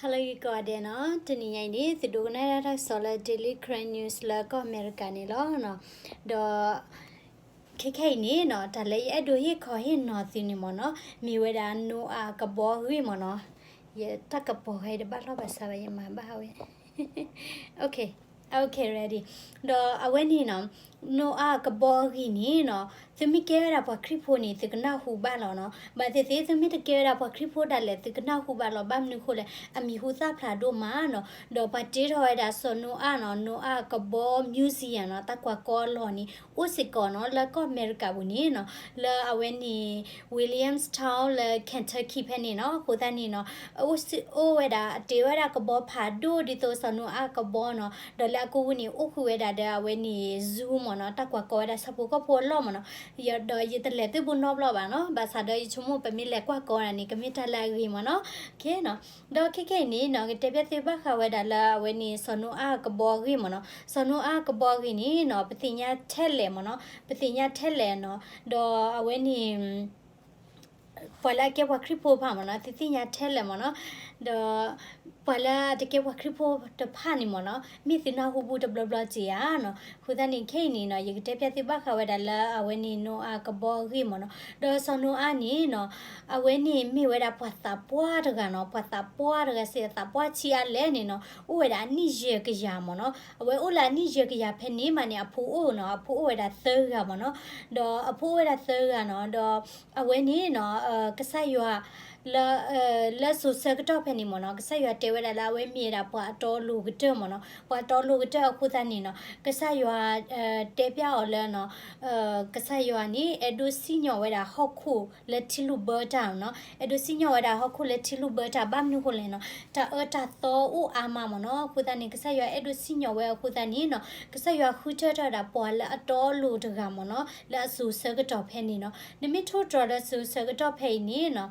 Hello ဂ့ၤကိးဂၤဒဲးနီၤ, တနံၤညါအံၤန့ၣ် သုဒိကနၣ်ဒၣ်တၢ်ကစီၣ်လၢ Daily Karen News လၢကီၢ်အမဲရကၤန့ၣ်လီၤနီၤ. ဒီးခဲခဲအံၤန့ၣ်နီၤ, တၢ်လၢယအဲၣ်ဒိးဟ့ၣ်ခီဟ့ၣ်နီၤသုန့ၣ်မ့ၢ်နီၤ, မ့ၢ်ဝဲဒၣ်နိအၤကဘီအဂ့ၢ်မ့ၢ်နီၤ. ယတၢ်ကပီၤဃဲအံၤတဘၣ်လီၢ်ဘၣ်ဆၣ်ဘၣ် ယမၤဘၣ်ဝဲ Okay, okay, ready. ဒီးအဝဲန့ၣ်နီၤ, နိအၤကဘီအဂ့ၢ်န့ၣ်နီၤ, သုမ့ၢ်ကဲဝဲဒၣ်ပှၤခရံာ်ဖိန့ၣ် သုကနၢ်ဟူဘၣ်လီၤနီၤ. ဘၣ်သ့ၣ်သ့ၣ် သုမ့ၢ်တကဲဝဲဒၣ်ပှၤခရံာ်ဖိဒၣ်လဲာ် သုကနၢ်ဟူဘၣ်လီၤ. ဘၣ်မနုၤအဃိလဲၣ်, အမံၤဟူသၣ်ဖျါဒိၣ်မးနီၤ. ဒီးပှၤတ့ထီၣ်ဝဲဒၣ်စီၤနိအၤနီၤ, နိအၤကဘီ museum နီၤ, တၢ်ကွၢ်ကီအလီၢ်န့ၣ် အိၣ်စ့ၢ်ကီးနီၤ, လၢကီၢ်အမဲရကၤပူၤန့ၣ်နီၤ, လၢအဝဲန့ၣ် Williamstown လၢ Kentucky ဖဲန့ၣ်နီၤ. အဃိသတးန့ၣ်နီၤ, အိၣ်စ့ၢ် အိၣ်ဝဲဒၣ် အတ့ဝဲဒၣ်ကဘီဖးဒိၣ်ဒ်သိးစီၤနိအၤကဘီနီၤ, ဒီးလၢအကိာ်ပူၤန့ၣ် အိၣ်ဃုာ်ဝဲဒၣ်ဒီးအဝဲန့ၣ် zoo မ့ၢ်နီၤ, တၢ်ကွၢ်ကီဝဲဒၣ်ဆၣ်ဖိကီၢ်ဖိအလီၢ်မ့ၢ်နီၤ. ဒီးယတလဲၤသုးဘူးနီတဘျီဘၣ်နီၤ, ဘၣ်ဆၣ်ဒီးယဆိကမိၣ်ပမ့ၢ်လဲၤကွၢ်ကီဝဲဒၣ်န့ၣ် ကမ့ၢ်တၢ်လၢအဂ့ၤမ့ၢ်နီၤ. Okay နီၤ, ဒီးခဲခဲအံၤန့ၣ်နီၤ, ကတဲဘၣ်သုဘၣ်ဃးဝဲဒၣ်လၢအဝဲန့ၣ် စီၤနိအၤကဘီအဂ့ၢ်မ့ၢ်နီၤ. စီၤနိအၤကဘီအဂ့ၢ်န့ၣ်နီၤ, ပသ့ၣ်ညါထဲလဲၣ်မ့ၢ်နီၤ, ပသ့ၣ်ညါထဲလဲၣ်နီၤ. ဒီးအဝဲန့ၣ် ပှၤလၢအကဲပှၤခရံာ်ဖိတဖၣ်မ့ၢ်နီၤ, သုသ့ၣ်ညါထဲလဲၣ်မ့ၢ်နီၤ. ဒီးပှၤလၢအတကဲပှၤခရံာ်ဖိတဖၣ်န့ၣ်မ့ၢ်နီၤ, မ့ၢ်သုနၢ်ဟူဘူးတဘျီဘျီက့ၤဧါနီၤ. အဃိသတးန့ၣ် ခဲအံၤန့ၣ်နီၤ, ယကတဲဘၣ်သုဘၣ်ဃးဝဲဒၣ်လၢအဝဲန့ၣ် နိအၤကဘီအဂ့ၢ်မ့ၢ်နီၤ. ဒီးစီၤနိအၤန့ၣ်နီၤ, အဝဲန့ၣ်မ့ၢ်ဝဲဒၣ်ပှၤသးပှၢ်တဂၤနီၤ, ပှၤသးပှၢ်တဂၤစ့ၢ် သးပှၢ်ဆံးအါလဲၣ်န့ၣ်နီၤ, အိၣ်ဝဲဒၣ်အနံၣ်ယဲၢ်ကယၤမ့ၢ်နီၤ. အဝဲအိၣ်လၢအနံၣ်ယဲၢ်ကယၤဖဲန့ၣ်မးန့ၣ် အဖိအိၣ်နီၤ, အဖိအိၣ်ဝဲဒၣ်သၢဂၤမ့ၢ်နီၤ. ဒီးအဖိအိၣ်ဝဲဒၣ်သၢဂၤနီၤ, ဒီးအဝဲန့ၣ်နီၤ, ကစၢ်ယွၤ လၢ လၢစိၤဆၢကတီၢ်ဖဲန့ၣ်မ့ၢ်နီၤ, ကစၢ်ယွၤတဲဝဲဒၣ်လၢအဝဲမ့ၢ်ဝဲဒၣ်ပှၤအတီအလိၤကတၢၢ်မ့ၢ်နီၤ, ပှၤအတီအလိၤကတၢၢ်အဃိသတးန့ၣ်နီၤ, ကစၢ်ယွၤ တဲပျၢ်အီၤလၢနီၤ, ကစၢ်ယွၤန့ၣ် အဲၣ်ဒိးစံၣ်ညီၣ်ဝဲဒၣ်ဟီၣ်ခိၣ်လၢထံလုၢ်ဘၢတၢ်နီၤ, အဲၣ်ဒိးစံၣ်ညီၣ်ဝဲဒၣ်ဟီၣ်ခိၣ်လၢထံလုၢ်ဘၢတၢ် ဘၣ်မနုၤအဃိလဲၣ်နီၤ, တၢ်အၢတၢ်သီအိၣ်အါမးမ့ၢ်နီၤ, အဃိသတးန့ၣ် ကစၢ်ယွၤအဲၣ်ဒိးစံၣ်ညီၣ်ဝဲအဃိသတးန့ၣ်နီၤ, ကစၢ်ယွၤဃုထၢထီၣ်ဝဲဒၣ်ပှၤလၢအတီအလိၤတဂၤမ့ၢ်နီၤ, လၢအစိၤဆၢကတီၢ်ဖဲန့ၣ်နီၤ, နမ့ၢ်ထိၣ်တြီၤဒီးစိၤဆၢကတီၢ်ဖဲအံၤန့ၣ်နီၤ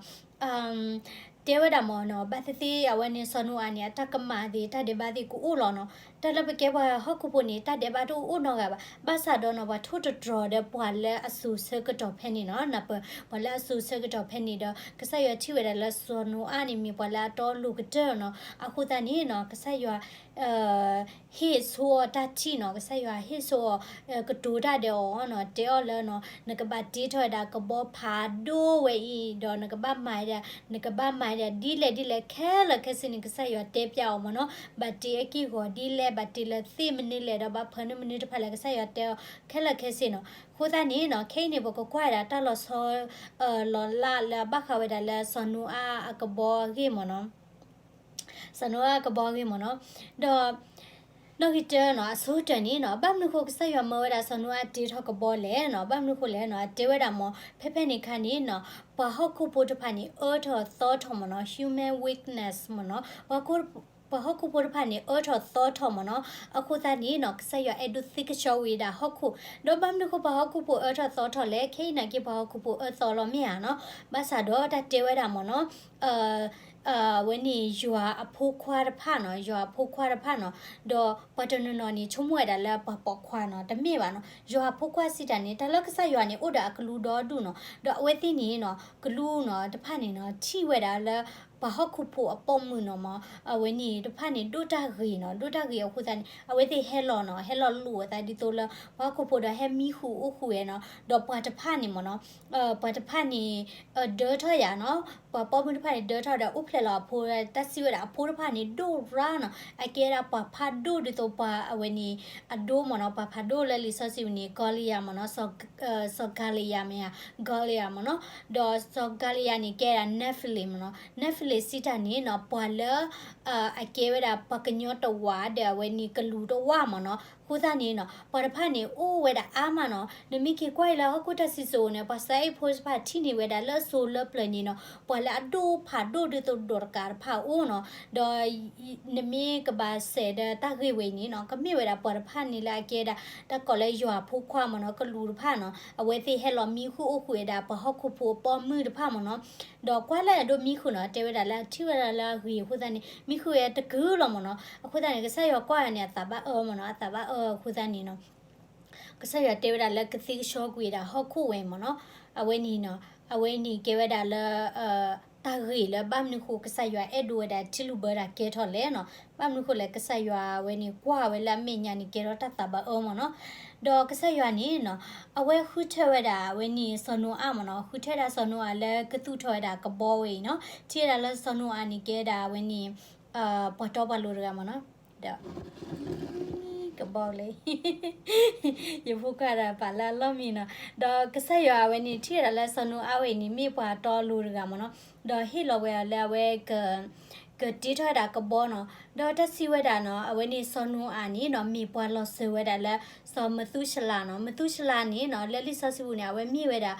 တဲဝဲဒၣ်မ့ၢ်နီၤ, ဘၣ်သ့ၣ်သ့ၣ်အဝဲန့ၣ် စီၤနိအၤန့ၣ် အတၢ်ကမၣ်သ့ၣ် တၢ်ဒဲးဘးသ့ၣ်ကအိၣ်လီၤနီၤ, တၢ်လၢပကဲပှၤဟီၣ်ခိၣ်ဖိန့ၣ် တၢ်ဒဲးဘးတအိၣ်နီတဂၤဘၣ်, ဘၣ်ဆၣ်ဒီးနီၤ ပှၤထိၣ်တတြီၤဒီးပှၤလၢအစိၤဆၢကတီၢ်ဖဲန့ၣ်နီၤ, နၢ်ပၢၢ် ပှၤလၢအစိၤဆၢကတီၢ်ဖဲန့ၣ်ဒီး ကစၢ်ယွၤထံၣ်ဝဲဒၣ်လၢစီၤနိအၤန့ၣ် မ့ၢ်ပှၤလၢအတီအလိၤကတၢၢ်နီၤ, အဃိသတးန့ၣ်နီၤ ကစၢ်ယွၤ ဟ့ၣ်ဆိအီၤတၢ်ထံၣ်နီၤ, ကစၢ်ယွၤဟ့ၣ်ဆိအီၤ ကတိၤတၢ်ဒီးအီၤနီၤ, တဲအီၤလၢနီၤ နကဘၣ်တ့ထီၣ်ဝဲဒၣ်ကဘီဖးဒိၣ်ဝဲအံၤ, ဒီးနကဘၣ်မၤဒၣ်, နကဘၣ်မၤဒၣ်ဒ်လဲၣ်ဒ်လဲၣ် ခဲလၢာ်ခဲဆ့န့ၣ် ကစၢ်ယွၤတဲပျၢ်အီၤမ့ၢ်နီၤ, ဘၣ်တ့အက့ၢ်ဂီၤဒ်လဲၣ်, ဘၣ်တ့လၢသ့ၣ်မနုၤလဲၣ်, ဒီးဘၣ်ဖၢနုာ်မနုၤတဖၣ်လဲၣ် ကစၢ်ယွၤတဲအီၤခဲလၢာ်ခဲဆ့နီၤ, အဃိသတးန့ၣ်နီၤ ခဲအံၤန့ၣ် ပကကွၢ်ဝဲဒၣ်တၢ်လီၤဆီ လီၤလးလၢအဘၣ်ဃးဝဲဒၣ်လၢစီၤနိအၤအကဘီအဂ့ၢ်မ့ၢ်နီၤ. စီၤနိအၤအကဘီအဂ့ၢ်မ့ၢ်နီၤ, ဒီး နီၣ်ဂံၢ်တၢနီၤ အဆိကတၢၢ်န့ၣ်နီၤ ဘၣ်မနုၤအဃိကစၢ်ယွၤမၢဝဲဒၣ်စီၤနိအၤတ့ထီၣ်ကဘီလဲၣ်နီၤ, ဘၣ်မနုၤအဃိလဲၣ်နီၤ အတဲဝဲဒၣ်မ့ၢ် ဖဲဖဲန့ၣ်အခါန့ၣ်နီၤ ပှၤဟီၣ်ခိၣ်ဖိတဖၣ်န့ၣ် အၢထီၣ်သီထီၣ်မ့ၢ်နီၤ, human weakness မ့ၢ်နီၤ, ပှၤဟီၣ်ခိၣ်ဖိတဖၣ်န့ၣ် အၢထီၣ်သီထီၣ်မ့ၢ်နီၤ, အဃိသတးန့ၣ်နီၤ ကစၢ်ယွၤအဲၣ်ဒိးသ့ကဆှီဝံၤဒၣ်ဟီၣ်ခိၣ်, ဒီးဘၣ်မနုၤအဃိပှၤဟီၣ်ခိၣ်ဖိအၢထီၣ်သီထီၣ်လဲၣ်, ခဲအံၤနာ်က့ပှၤဟီၣ်ခိၣ်ဖိအၢသီလီၤမ့ၢ်ဧါနီၤ, ဘၣ်ဆၣ်ဒီးတၢ်တဲဝဲဒၣ်မ့ၢ်နီၤ အဝဲန့ၣ်ယွၤအဖိခွါတဖၣ်နီၤ, ယွၤအဖိခွါတဖၣ်နီၤ, ဒီးပှၤတနီၤနီၤန့ၣ် ဆိကမိၣ်ဝဲဒၣ်လၢပှၤပိာ်ခွါနီၤ, တမ့ၢ်ဘၣ်နီၤ, ယွၤအဖိခွါစံးတၢ်န့ၣ် တၢ်လၢကစၢ်ယွၤန့ၣ် အိၣ်ဒီးအကလူးဒီဒူၣ်နီၤ, ဒီးအဝဲသ့ၣ်န့ၣ်နီၤ ကလူးနီၤ တဖၣ်န့ၣ်နီၤ ထံၣ်ဝဲဒၣ်လၢ ပှၤဟီၣ်ခိၣ်ဖိအပိာ်မုၣ်နီၤမး, အဝဲန့ၣ်တဖၣ်န့ၣ် ဒိၣ်တၢ်ဂ့ၤနီၤ, ဒိၣ်တၢ်ဂ့ၤအဃိသတးန့ၣ် အဝဲသ့ၣ်ဟဲလီၤနီၤ, ဟဲလီၤလိာ်အသးဒ်သိးလၢ ပှၤဟီၣ်ခိၣ်ဖိဒီးဟဲမံဃုာ်အိၣ်ဃုာ်ဝဲနီၤ, ဒီးပှၤတဖၣ်န့ၣ်မ့ၢ်နီၤ ပှၤတဖၣ်န့ၣ် ဒၢထီၣ်ယၤနီၤ, ပှၤပိာ်မုၣ်တဖၣ်န့ၣ် ဒၢထီၣ်ဒီးအိၣ်ဖျဲၣ်လီၤအဖိ, တၢ်စံးဝဲဒၣ်အဖိတဖၣ်န့ၣ် ဒိၣ်ရါနီၤ, အကဲဒၣ်ပှၤဖးဒိၣ်ဒ်သိးပှၤအဝဲန့ၣ် အဒိမ့ၢ်နီၤ, ပှၤဖးဒိၣ်လၢလံာ်စီဆှံပူၤန့ၣ် ကီလံယၤမ့ၢ်နီၤ, စီၤကၤလံယၤမ့ၢ်ဧါ, ကီလံယၤမ့ၢ်နီၤ, ဒီးစီၤကၤလံယၤန့ၣ် ကဲဒၣ် Nephilim မ့ၢ်နီၤ, Nephilim စံးတၢ်န့ၣ်နီၤ ပှၤလၢ အကဲဝဲဒၣ်ပှၤကညီတဝးဒီးအဝဲန့ၣ်ကလူးတဝးမ့ၢ်နီၤ, အဃိသတးန့ၣ်နီၤ ပှၤတဖၣ်န့ၣ် အိၣ်ဝဲဒၣ်အါမးနီၤ, နမ့ၢ်က့ၤကွၢ်အံၤလၢဟီၣ်ခိၣ်တၢ်စံၣ်စိၤန့ၣ် ပှၤစါအ့ၣ်ဖိတဖၣ်ထံၣ်န့ၢ်ဝဲဒၣ်လၢစိၤလၢပျၢၤန့ၣ်နီၤ ပှၤလၢအဒိၣ်ဖးဒိၣ်ဒ်သိးဒိးတကးတဖၣ်အအိၣ်နီၤ, ဒီး နမ့ၢ်ကဘၣ်စဲးဒီးတၢ်ဂ့ၢ်ဝဲအံၤန့ၣ်နီၤ ကမ့ၢ်ဝဲဒၣ်ပှၤတဖၣ်န့ၣ်လၢအကဲဒၣ် တၢ်ကိးလၢယွၤဖိခွါမ့ၢ်နီၤ ကလူးတဖၣ်နီၤ အဝဲသ့ၣ်ဟဲလီၤမံဃုာ်အိၣ်ဃုာ်ဝဲဒၣ်ပှၤဟီၣ်ခိၣ်ဖိအပိာ်မုၣ်တဖၣ်မ့ၢ်နီၤ, ဒီးကွၢ်လၢအဲၣ်ဒိးမံဃုာ်နီၤ တဲဝဲဒၣ်လၢထံၣ်ဝဲဒၣ်လၢအဂ့ၤအဃိသတးန့ၣ် မံဃုာ်ဝဲတကုာ်လီၤမ့ၢ်နီၤ, အဃိသတးန့ၣ် ကစၢ်ယွၤကွၢ်ဂၤန့ၣ် အသးဘၣ်အၢမ့ၢ်နီၤ အသးဘၣ်အၢအဃိသတးန့ၣ်နီၤ ကစၢ်ယွၤတဲဝဲဒၣ်လၢကသ့ကဆှီကွံာ်ဒၣ်ဟီၣ်ခိၣ်ဝဲမ့ၢ်နီၤ, အဝဲန့ၣ်နီၤ အဝဲန့ၣ်ကဲဝဲဒၣ်လၢ တၢ် တၢ်ဂ့ၢ်လၢဘၣ်မနုၤဃိကစၢ်ယွၤအဲၣ်ဒိးဝဲဒၣ်ထံလုၢ်ဘၢတၢ်ကဲထီၣ်လဲၣ်နီၤ. ဘၣ်မနုၤဃိလဲၣ် ကစၢ်ယွၤအဝဲန့ၣ်ကွၢ်ဝဲလၢအမဲာ်ညါန့ၣ် ကဲထီၣ်တၢ်သးဘၣ်အၢမ့ၢ်နီၤ. ဒီးကစၢ်ယွၤန့ၣ်နီၤ အဝဲဃုထၢဝဲဒၣ်အဝဲန့ၣ်စီၤနိအၣ်မ့ၢ်နီၤ, ဃုထၢဒၣ်စီၤနိအၣ်လၢကသူၣ်ထီၣ်ဝဲဒၣ်ကဘီဝဲအံၤနီၤ. ထံၣ်ဝဲဒၣ်လၢစီၤနိအၣ်န့ၣ်ကဲဒၣ်အဝဲန့ၣ် ပှၤတီပှၤလိၤတဂၤမ့ၢ်နီၤ. ဒီး ကဘီလဲ ယဖိခွါဒီးပာ်လၢအလီၢ်မံနီၤ. ဒီးကစၢ်ယွၤအဝဲန့ၣ် ထံၣ်ဝဲဒၣ်လၢစီၤနိအၣ်ဝဲအံၤန့ၣ် မ့ၢ်ပှၤတီလိၤတဂၤမ့ၢ်နီၤ. ဒီးဟ့ၣ်လီၤဝဲအီၤလၢအဝဲ ကတ့ထီၣ်ဝဲဒၣ်ကဘီနီၤ. ဒီးတၢ်စံးဝဲဒၣ်နီၤ အဝဲန့ၣ်စီၤနိအၣ်န့ၣ်နီၤ မ့ၢ်ပှၤလီၤစၢၤဝဲဒၣ်လၢ စီၤမသူၡလၤနီၤ. မသူၡလၤန့ၣ်နီၤ လၢလံာ်စီဆှံပူၤန့ၣ် အဝဲမ့ၢ်ဝဲဒၣ်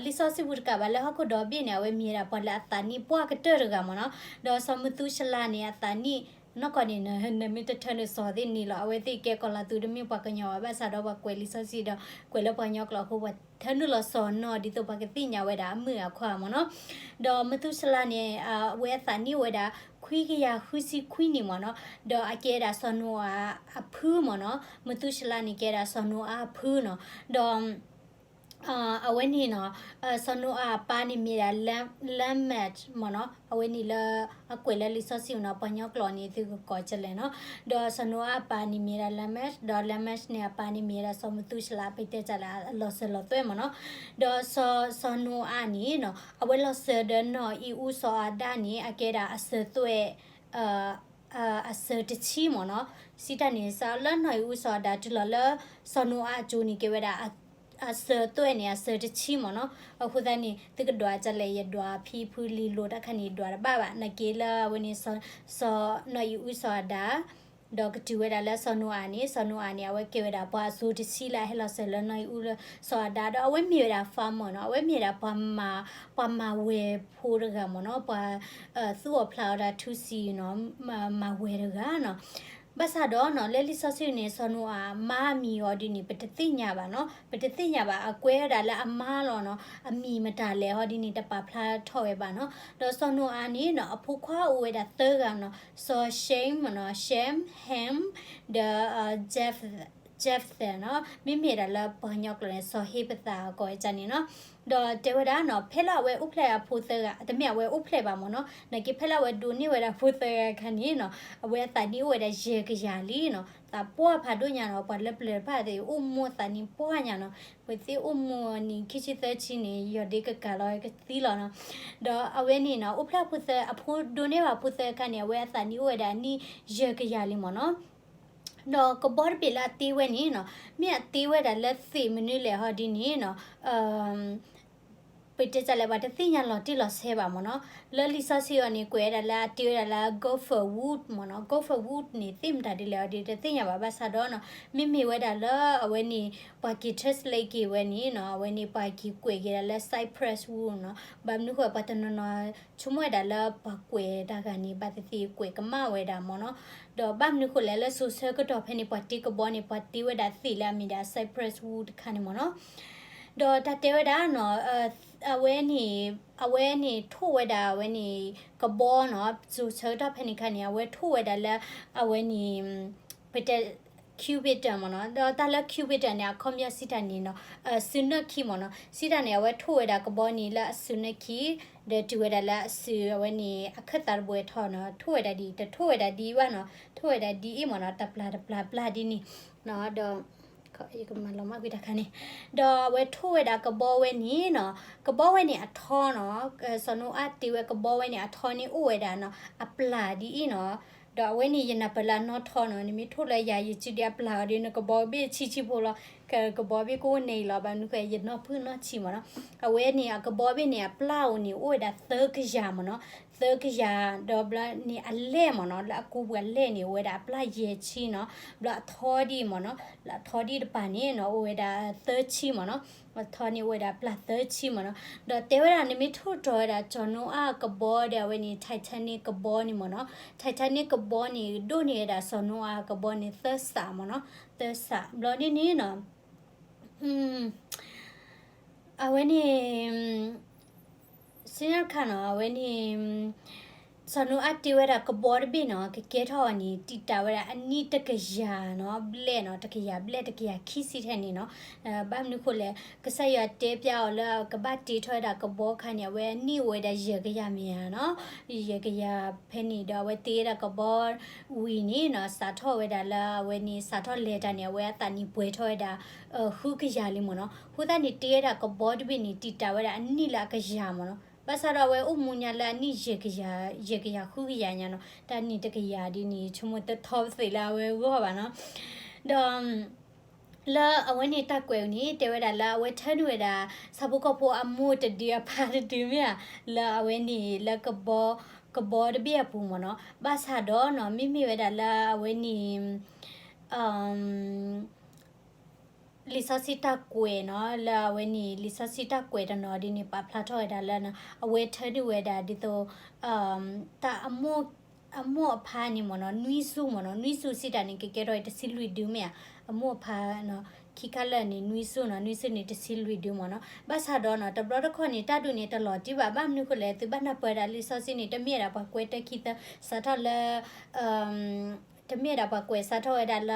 လံာ်စီဆှံပူၤတကးဘၣ် လၢဟီၣ်ခိၣ်ဒီဘ့ၣ်န့ၣ် အဝဲမ့ၢ်ဝဲဒၣ်ပှၤလၢအသးနံၣ်ပှၢ်ကတၢၢ်တဂၤမ့ၢ်နီၤ. ဒီးစီၤမသူၡလၤန့ၣ် အသးနံၣ် နီၢ်ကီၢ်န့ၣ် နမ့ၢ်တထၢနုာ်စီၤသ့ၣ်န့ၣ်လီၤ. အဝဲသ့ၣ်ကဲကီၤလၤသူတမ့ၢ်ပှၤကညီဘၣ်ဆၣ်ဒီးပှၤကွဲးလံာ်စီဆှံဒီး ကွဲးလၢပှၤကညီကျိာ်အဃိ ပှၤထၢနုာ်လီၤစီၤနီၤ ဒ်သိးပှၤကသ့ၣ်ညါဝဲဒၣ်အမုၣ်အခွါမ့ၢ်နီၤ. ဒီးမသူၡလၤန့ၣ် အဝဲအသးနံၣ်အိၣ်ဝဲဒၣ် ခွံကယၤဃုဆံခွံနံၣ်မ့ၢ်နီၤ. ဒီးအကဲဒၣ်စီၤနိအၣ်အဖုမ့ၢ်နီၤ. မသူၡလၤန့ၣ်ကဲဒၣ်စီၤနိအၣ်အဖုနီၤ. ဒီး အဝဲန့ၣ်နီၤ စီၤနိအၣ်အပၢ်န့ၣ်မ့ၢ်ဒၣ် လါမၢးမ့ၢ်နီၤ. အဝဲန့ၣ်လၢ အကွဲးလၢလံာ်စီဆှံနီၤ ပှၤကညီကျိာ်န့ၣ် သုကကိးကလဲၣ်နီၤ. ဒီးစီၤနိအၣ်အပၢ်န့ၣ်မ့ၢ်ဒၣ် လါမၢး, ဒီး လါမၢး န့ၣ်အပၢ်န့ၣ်မ့ၢ်ဒၣ် စီၤမသူၡလၤ ပတဲတၢ်လၢအလီၤစၢၤလီၤသွဲၣ်မ့ၢ်နီၤ. ဒီးစီၤနိအၣ်န့ၣ်နီၤ အဝဲလီၤစၢၤဒီးနီၢ်အံၣ်အူစီၤအၤဒၣ်န့ၣ် အကဲဒၣ်အစၢၤသွဲၣ် အစၢၤတဆံမ့ၢ်နီၤ. စံးတၢ်န့ၣ် စးလၢနီၢ်အံၣ်အူစီၤအၤဒၣ်တုၤလီၤလၢ စီၤနိအၣ်အစိၤန့ၣ် ကဲဝဲဒၣ် အစၢၤသွဲၣ်န့ၣ် အစၢၤတဆံမ့ၢ်နီၤ. အဃိသတးန့ၣ် သုကဒွးကလဲၣ် ယဒွးဖံဖုလံၤလိၤတၢ်ခါန့ၣ် ဒွးတဘၣ်ဘၣ်. နာ်က့လၢအဝဲန့ၣ် စီၤ နီၢ်အံၣ်အူစီၤအၤဒၣ် ဒီးကတုၤဝဲဒၣ်လၢစီၤနိအၤန့ၣ် စီၤနိအၤန့ၣ် အဝဲကဲဝဲဒၣ်ပှၤအစိၤတဆံလၢအဟဲလီၤစၢၤလၢနီၢ်အံၣ်အူစီၤအၤဒၣ် ဒီးအဝဲမ့ၢ်ဝဲဒၣ် farmer နီၤ. အဝဲမ့ၢ်ဝဲဒၣ်ပှၤမၤ ပှၤမၤဝဲၤဖိတဂၤမ့ၢ်နီၤ. ပှၤသူၣ်အီၣ်ဖျးအီၣ်တၢ်ထူဆံးနီၤ မၤဝဲၤတဂၤနီၤ. ဘၣ်ဆၣ်ဒီးနီၤ လၢလံာ်စီဆှံန့ၣ် စီၤနိအၤမါအမံၤအီၤဒ်န့ၣ် ပတသ့ၣ်ညါဘၣ်နီၤ. ပတသ့ၣ်ညါဘၣ် အကွဲးဝဲဒၣ်လၢအမါလီၤနီၤ. အမံၤမတၤလဲၣ်ဟီဒ်န့ၣ် တပာ်ဖျါထီၣ်ဝဲဘၣ်နီၤ. ဒီးစီၤနိအၤန့ၣ်နီၤ အဖိခွါအိၣ်ဝဲဒၣ်သၢဂၤနီၤ. စီၤၡ့မ့ၢ်နီၤ Shem, Ham, ဒီး Japheth နီၤ. မ့မ့ၢ်ဒၣ်လၢပှၤကညီကျိာ်န့ၣ် စီၤဟ့ပသးကိးဝဲဒ်န့ၣ်နီၤ. ဒီးတဲဝဲဒၣ်နီၤ ဖဲလၢအဝဲအိၣ်ဖျဲၣ်အဖိသၢဂၤ တမ့ၢ်အဝဲအိၣ်ဖျဲၣ်ဘၣ်မ့ၢ်နီၤ. နာ်က့ဖဲလၢအဝဲဒိးန့ၢ်ဝဲဒၣ်ဖိသၢဂၤခါန့ၣ်နီၤ အဝဲအသးနံၣ်အိၣ်ဝဲဒၣ်ယဲၢ်ကယၤလံနီၤ. သးပှၢ်ဖးဒိၣ်ညါနီၤ. ပှၤလၢပျၢၤတဖၣ်သ့ၣ် အိၣ်မူအသးနံၣ်ပှၢ်ညါနီၤ. ပှၤသ့ၣ်အိၣ်မူအနံၣ်ခံဆံသၢဆံန့ၣ် ယီၤဒ့ကကၤလီၤကသံလီၤနီၤ. ဒီးအဝဲန့ၣ်နီၤ အိၣ်ဖျဲၣ်ဖိသၢ အဖိဒိးန့ၢ်ဘၣ်ဖိသၢခါန့ၣ် အဝဲအသးနံၣ်အိၣ်ဝဲဒၣ်အနံၣ်ယဲၢ်ကယၤလံမ့ၢ်နီၤ. ဒီးကဘီတဘ့ၣ်လၢအတ့ဝဲန့ၣ်နီၤ မ့ၢ်အတ့ဝဲဒၣ်လၢသ့ၣ်မနုၤလဲၣ်ဟီဒ်န့ၣ်နီၤ ပတဲတၢ်လဲၣ် ပှၤတသ့ၣ်ညါလီၤတံၢ်လီၤဆဲးဘၣ်မ့ၢ်နီၤ. လၢလံာ်စီဆှံအီၤန့ၣ် ကွဲးဝဲဒၣ်လၢအတ့ဝဲဒၣ်လၢ gopher wood မ့ၢ်နီၤ. Gopher wood န့ၣ် သ့ၣ်မတၤဒ်လဲၣ်အီၤဒ်တသ့ၣ်ညါဘၣ် ဘၣ်ဆၣ်ဒီးနီၤ မ့မ့ၢ်ဝဲဒၣ်လၢအဝဲန့ၣ် ပှၤက့ၤ translate က့ၤဝဲန့ၣ်နီၤ အဝဲန့ၣ်ပှၤက့ၤကွဲးက့ၤဒၣ်လၢ cypress wood နီၤ. ဘၣ်မနုၤဃိ ပှၤတနီၤနီၤ ဆိကမိၣ်ဝဲဒၣ်လၢပှၤကွဲးတၢ်ဂၤန့ၣ် ဘၣ်သ့ၣ်သ့ၣ်ကွဲးကမၣ်ဝဲဒၣ်မ့ၢ်နီၤ. ဒီးဘၣ်မနုၤဃိလဲၣ် လၢစိၤဆၢကတီၢ်ဖဲန့ၣ် ပှၤတ့ကဘီန့ၣ် ပှၤတ့ဝဲဒၣ်သ့ၣ်လၢအမ့ၢ်ဒၣ် cypress wood တခါန့ၣ်မ့ၢ်နီၤ. ဒီးတၢ်တဲဝဲဒၣ်နီၤ အဝဲန့ၣ် အဝဲန့ၣ်ထိၣ်ဝဲဒၣ်အဝဲန့ၣ် ကဘီနီၤ စိၤဆၢကတီၢ်ဖဲန့ၣ်ခါန့ၣ် အဝဲထိၣ်ဝဲဒၣ်လၢ အဝဲန့ၣ် ပတဲ Cupid မ့ၢ်နီၤ. ဒီးတၢ်လၢ Cupid န့ၣ် အခီပညီစံးတၢ်န့ၣ်နီၤ အစုနၢၣ်ခံမ့ၢ်နီၤ. စံးတၢ်န့ၣ် အဝဲထိၣ်ဝဲဒၣ်ကဘီန့ၣ်လၢအစုနၢၣ်ခံ ဒီးတုၤဝဲဒၣ်လၢအစုအဝဲန့ၣ် အခၢၣ်သးတဘှဲးထီၣ်နီၤ. ထိၣ်ဝဲဒၣ်ဒ် တထိၣ်ဝဲဒၣ်ဒ်အံၤဘၣ်နီၤ. ထိၣ်ဝဲဒၣ်ဒ်အံၤမ့ၢ်နီၤ တပျၢ်တပျၢ်ပျၢ်ဒ်န့ၣ်နီၤ. ဒီး ယကမၤလီၤမၢ်ကွံာ်တၢ်ခါန့ၣ် ဒီးအဝဲထိၣ်ဝဲဒၣ်ကဘီဝဲန့ၣ်နီၤ. ကဘီဝဲန့ၣ်အထီနီၤ စီၤနိအၣ်တ့ဝဲကဘီဝဲန့ၣ်အထီန့ၣ်အိၣ်ဝဲဒၣ်နီၤ အပျၢ်ဒ်အံၤနီၤ. ဒီးအဝဲန့ၣ်ယနၢ်ပၢၢ်လၢအနီၢ်ထီနီၤ. နမ့ၢ်ထိၣ်လၢယၤယစုဒ်အပျၢ်အီၤဒီး နကဘီဘ့ၣ်ဆံးဆံးဖိလီၤ. ကဘီဘ့ၣ်ကအိၣ်န့ၣ်လီၤ ဘၣ်မနုၤဃိယနီၢ်ဖုၣ်နီၢ်ဆံးမ့ၢ်နီၤ. အဝဲန့ၣ်အကဘီဘ့ၣ်န့ၣ် အပျၢ်အိၣ်န့ၣ် အိၣ်ဝဲဒၣ်သၢကယၤမ့ၢ်နီၤ. သၢကယၤ ဒီးဘျီန့ၣ်အလဲၢ်မ့ၢ်နီၤ လၢအကူပှၤလဲၢ်န့ၣ် အိၣ်ဝဲဒၣ်အပျၢ်ယဲၢ်ဆံနီၤ. ဘျီအထီဒ်မ့ၢ်နီၤ လၢအထီဒ်တပၤန့ၣ်နီၤ အိၣ်ဝဲဒၣ်သၢဆံမ့ၢ်နီၤ. အထီန့ၣ်အိၣ်ဝဲဒၣ်အပျၢ်သၢဆံမ့ၢ်နီၤ. ဒီးတဲဝဲဒၣ် နမ့ၢ်ထိၣ်တီၤဝဲဒၣ်စီၤနိအၣ်ကဘီဒီး အဝဲန့ၣ် Titanic ကဘီန့ၣ်မ့ၢ်နီၤ. Titanic ကဘီန့ၣ် ဒိၣ်န့ၢ်ဝဲဒၣ်စီၤနိအၣ်ကဘီန့ၣ် သၢစးမ့ၢ်နီၤ. သၢစး ဘျီဒ်န့ၣ်နီၤ အဝဲန့ၣ် စံးခါနီၤ အဝဲန့ၣ် စီၤနိအၤတ့ဝဲဒၣ်ကဘီတဘ့ၣ်နီၤ ကကဲထီၣ်အီၤန့ၣ် တံာ်တာ်ဝဲဒၣ်အနံၣ်တကယၤနီၤ ဘျဲၣ်နီၤ တကယၤဘျဲၣ် တကယၤခံဆံထဲန့ၣ်နီၤ. ဘၣ်မနုၤဃိလဲၣ်, ကစၢ်ယွၤတဲပျဲအီၤလၢကဘၣ်တ့ထီၣ်ဝဲဒၣ်ကဘီခါန့ၣ် အဝဲအနံၣ်အိၣ်ဝဲဒၣ်ယဲၢ်ကယၤမ့ၢ်ဧါနီၤ, ယဲၢ်ကယၤဖဲန့ၣ်ဒီး အဝဲတ့ဝဲဒၣ်ကဘီဝံၤန့ၣ်နီၤ စးထီၣ်ဝဲဒၣ်လၢအဝဲန့ၣ် စးထီၣ်လဲၤတၢ်န့ၣ် အဝဲအသးနံၣ်ပှဲၤထီၣ်ဝဲဒၣ် ဃုကယၤလံမ့ၢ်နီၤ. အဃိသတးန့ၣ် တ့ဝဲဒၣ်ကဘီတဘ့ၣ်န့ၣ် တံာ်တာ်ဝဲဒၣ်အနံၣ်လၢအကယၤမ့ၢ်နီၤ. ဘၣ်ဆၣ်ဒီးအဝဲအိၣ်မူညါလၢအနံၣ်ယဲၢ်ကယၤ, ယဲၢ်ကယၤဃုကယၤညါနီၤ, တၢ်နံၣ်တကယၤဒ်န့ၣ် ဆိကမိၣ်တထီပသ့ၣ်လၢအဝဲအဂီၢ်ဘၣ်နီၤ. ဒီး လၢအဝဲန့ၣ်တၢ်ကွဲးန့ၣ် တဲဝဲဒၣ်လၢအဝဲထၢနုာ်ဝဲဒၣ် ဆၣ်ဖိကီၢ်ဖိအမိၢ်တဒုအဖါတဒုမ့ၢ်ဧါ, လၢအဝဲန့ၣ်လၢကဘီ, ကဘီတဘ့ၣ်အပူၤမ့ၢ်နီၤ. ဘၣ်ဆၣ်ဒီးနီၤ မ့မ့ၢ်ဝဲဒၣ်လၢအဝဲန့ၣ် လံာ်စီဆှံတၢ်ကွဲးနီၤ, လၢအဝဲန့ၣ် လံာ်စီဆှံတၢ်ကွဲးတနီၤဒ်န့ၣ် ပာ်ဖျါထီၣ်ဝဲဒၣ်လၢ အဝဲထၢနုာ်ဝဲဒၣ်ဒ်သိး တၢ်အမိၢ်, အမိၢ်အဖါန့ၣ်မ့ၢ်နီၤ နွံဆူမ့ၢ်နီၤ, နွံဆူစံးတၢ်န့ၣ် ကကဲထီၣ်အံၤတဆံလွံၢ်ဒုမ့ၢ်ဧါ, အမိၢ်အဖါ ခံခါလၢာ်န့ၣ် နွံဆူနီၤ, နွံဆူန့ၣ် တဆံလွံၢ်ဒုမ့ၢ်နီၤ. ဘၣ်ဆၣ်ဒီးနီၤ တဘျီတခီၣ်န့ၣ် တၢ်ဒုးန့ၣ် တလီၤတံၢ်ဘၣ်, ဘၣ်မနုၤဃိလဲၣ်, သုဘၣ်နၢ်ပၢၢ်ဝဲဒၣ်လံာ်စီဆှံန့ၣ် တမ့ၢ်ဝဲဒၣ်ပှၤကွဲးတၢ်ခံသၢ စးထီၣ်လၢ တမ့ၢ်ဝဲဒၣ်ပှၤကွဲးစးထီၣ်ဝဲဒၣ်လၢ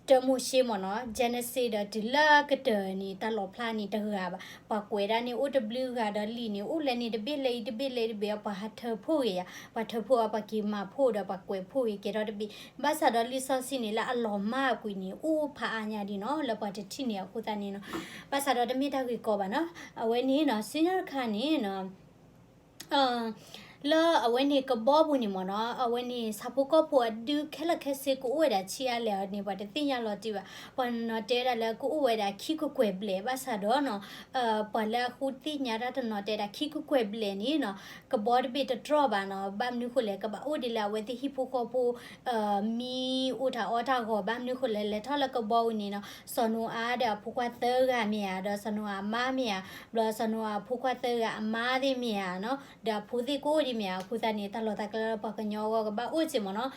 တၢမိၤၡ့မ့ၢ်နီၤ, Genesis ဒီးတုၤလၢကတၢၢ်န့ၣ် တၢ်လီၣ်ဖျါန့ၣ်တဂၤဘၣ်. ပှၤကွဲးဒၣ်န့ၣ် အိၣ်တဘျုးဂၤဒီးလံာ်န့ၣ် အိၣ်လၢန့ၣ်တဘ့ၣ်လၢအံၤတဘ့ၣ်လၢအံၤတဘ့ၣ် ပှၤဟးထၢဖှိၣ်ဂ့ၤယၤ, ပှၤထၢဖှိၣ်အပှၤက့ၤမၤဖှိၣ်ဒီးပှၤကွဲးဖှိၣ်ဂ့ၤကဲထီၣ်တဘ့ၣ်. ဘၣ်ဆၣ်ဒီးလံာ်စီဆှံန့ၣ် လၢအလီၤမၢ်အကွံာ်န့ၣ် အိၣ်ဖးအါညါဒ်နီၤ လၢပှၤတထံၣ်န့ၢ်အဃိသတးန့ၣ်နီၤ. ဘၣ်ဆၣ်ဒီးတမ့ၢ်တၢ်ဂ့ၢ်ကီဘၣ်နီၤ. အဝဲန့ၣ်နီၤ ဆူညါတခါန့ၣ်နီၤ လၢအဝဲန့ၣ်ကဘီပူၤန့ၣ်မ့ၢ်နီၤ, အဝဲန့ၣ် ဆၣ်ဖိကီၢ်ဖိအဒုခဲလၢာ်ခဲဆ့ကအိၣ်ဝဲဒၣ်ဆံးအါလဲၣ်အီၤန့ၣ် ပှၤတသ့ၣ်ညါလီၤတံၢ်ဘၣ်. ပှၤနီၤတဲဝဲဒၣ်လၢကအိၣ်ဝဲဒၣ်ခံကကွဲၢ်ဘျဲၣ်, ဘၣ်ဆၣ်ဒီးနီၤ ပှၤလၢအဃုသ့ၣ်ညါတၢ်တနီၤတဲဒၣ်ခံကကွဲၢ်ဘျဲၣ်န့ၣ်နီၤ ကဘီတဘ့ၣ်တတြီၢ်ဘၣ်နီၤ. ဘၣ်မနုၤဃိလဲၣ်, ကဘၣ်အိၣ်ဒ်လၢအဝဲသ့ၣ်ဟံၣ်ဖိဃီဖိ မံအိၣ်တၢ်အီၣ်တၢ်ဂီၤ. ဘၣ်မနုၤဃိလဲၣ်, လဲၤထီၣ်လၢကဘီပူၤန့ၣ်နီၤ စီၤနိအၤဒီးအဖိခွါသၢဂၤမ့ၢ်ဧါ, ဒီးစီၤနိအၤအမါမ့ၢ်ဧါ, ဘျီစီၤနိအၤအဖိခွါသၢဂၤအမါသ့ၣ်မ့ၢ်ဧါနီၤ, ဒီးအဖိသ့ၣ်ကအိၣ်ဒ်မ့ၢ်ဧါ. အဃိသတးန့ၣ် တၢ်လီၢ်တၢ်ကျဲလၢပှၤကညီအဂီၢ်ကဘၣ်အိၣ်စ့ၢ်မ့ၢ်နီၤ.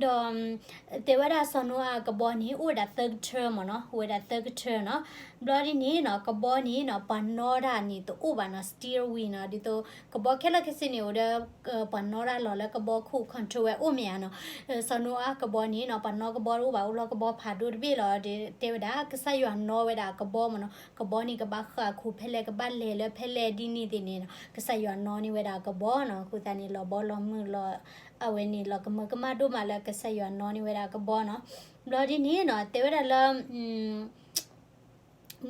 ဒီး တဲဝဲဒၣ်စီၤနိအၤကဘီန့ၣ် အိၣ်ဝဲဒၣ်သၢကထၢမ့ၢ်နီၤ, အိၣ်ဝဲဒၣ်သၢကထၢနီၤ. ဘျီဒ်န့ၣ်နီၤ ကဘီန့ၣ်နီၤ ပှၤနီၣ်တၢ်န့ၣ်တအိၣ်ဘၣ်နီၤ, steering wheel နီၤ, ဒ်သိးကဘီခဲလၢာ်ခဲဆ့န့ၣ် အိၣ်ဒီး ပှၤနီၣ်တၢ်လီၤလၢကဘီခိၣ် control ဝဲအိၣ်မ့ၢ်ဧါနီၤ. စီၤနိအၤကဘီန့ၣ်နီၤ ပှၤနီၣ်ကဘီတအိၣ်ဘၣ်, အိၣ်လီၤကဘီဖးဒိၣ်တဘ့ၣ်လီၤ. တဲဝဲဒၣ် ကစၢ်ယွၤနီၣ်ဝဲဒၣ်ကဘီမ့ၢ်နီၤ, ကဘီန့ၣ်ကဘၣ်ဃၣ်ခူၣ်ဖဲလဲၣ် ကဘၣ်လဲၤလၢဖဲလဲၣ်ဒ်န့ၣ်သ့ၣ်န့ၣ်နီၤ ကစၢ်ယွၤနီၣ်န့ၢ်ဝဲဒၣ်ကဘီနီၤ. အဃိသတးန့ၣ် လီၤဘီလီၤမုၢ်လီၤ အဝဲန့ၣ် လီၤကမၢကမၣ်ဒိၣ်မးလၢကစၢ်ယွၤနီၣ်န့ၢ်ဝဲဒၣ်ကဘီနီၤ. ဘျီဒ်န့ၣ်နီၤ တဲဝဲဒၣ်လၢ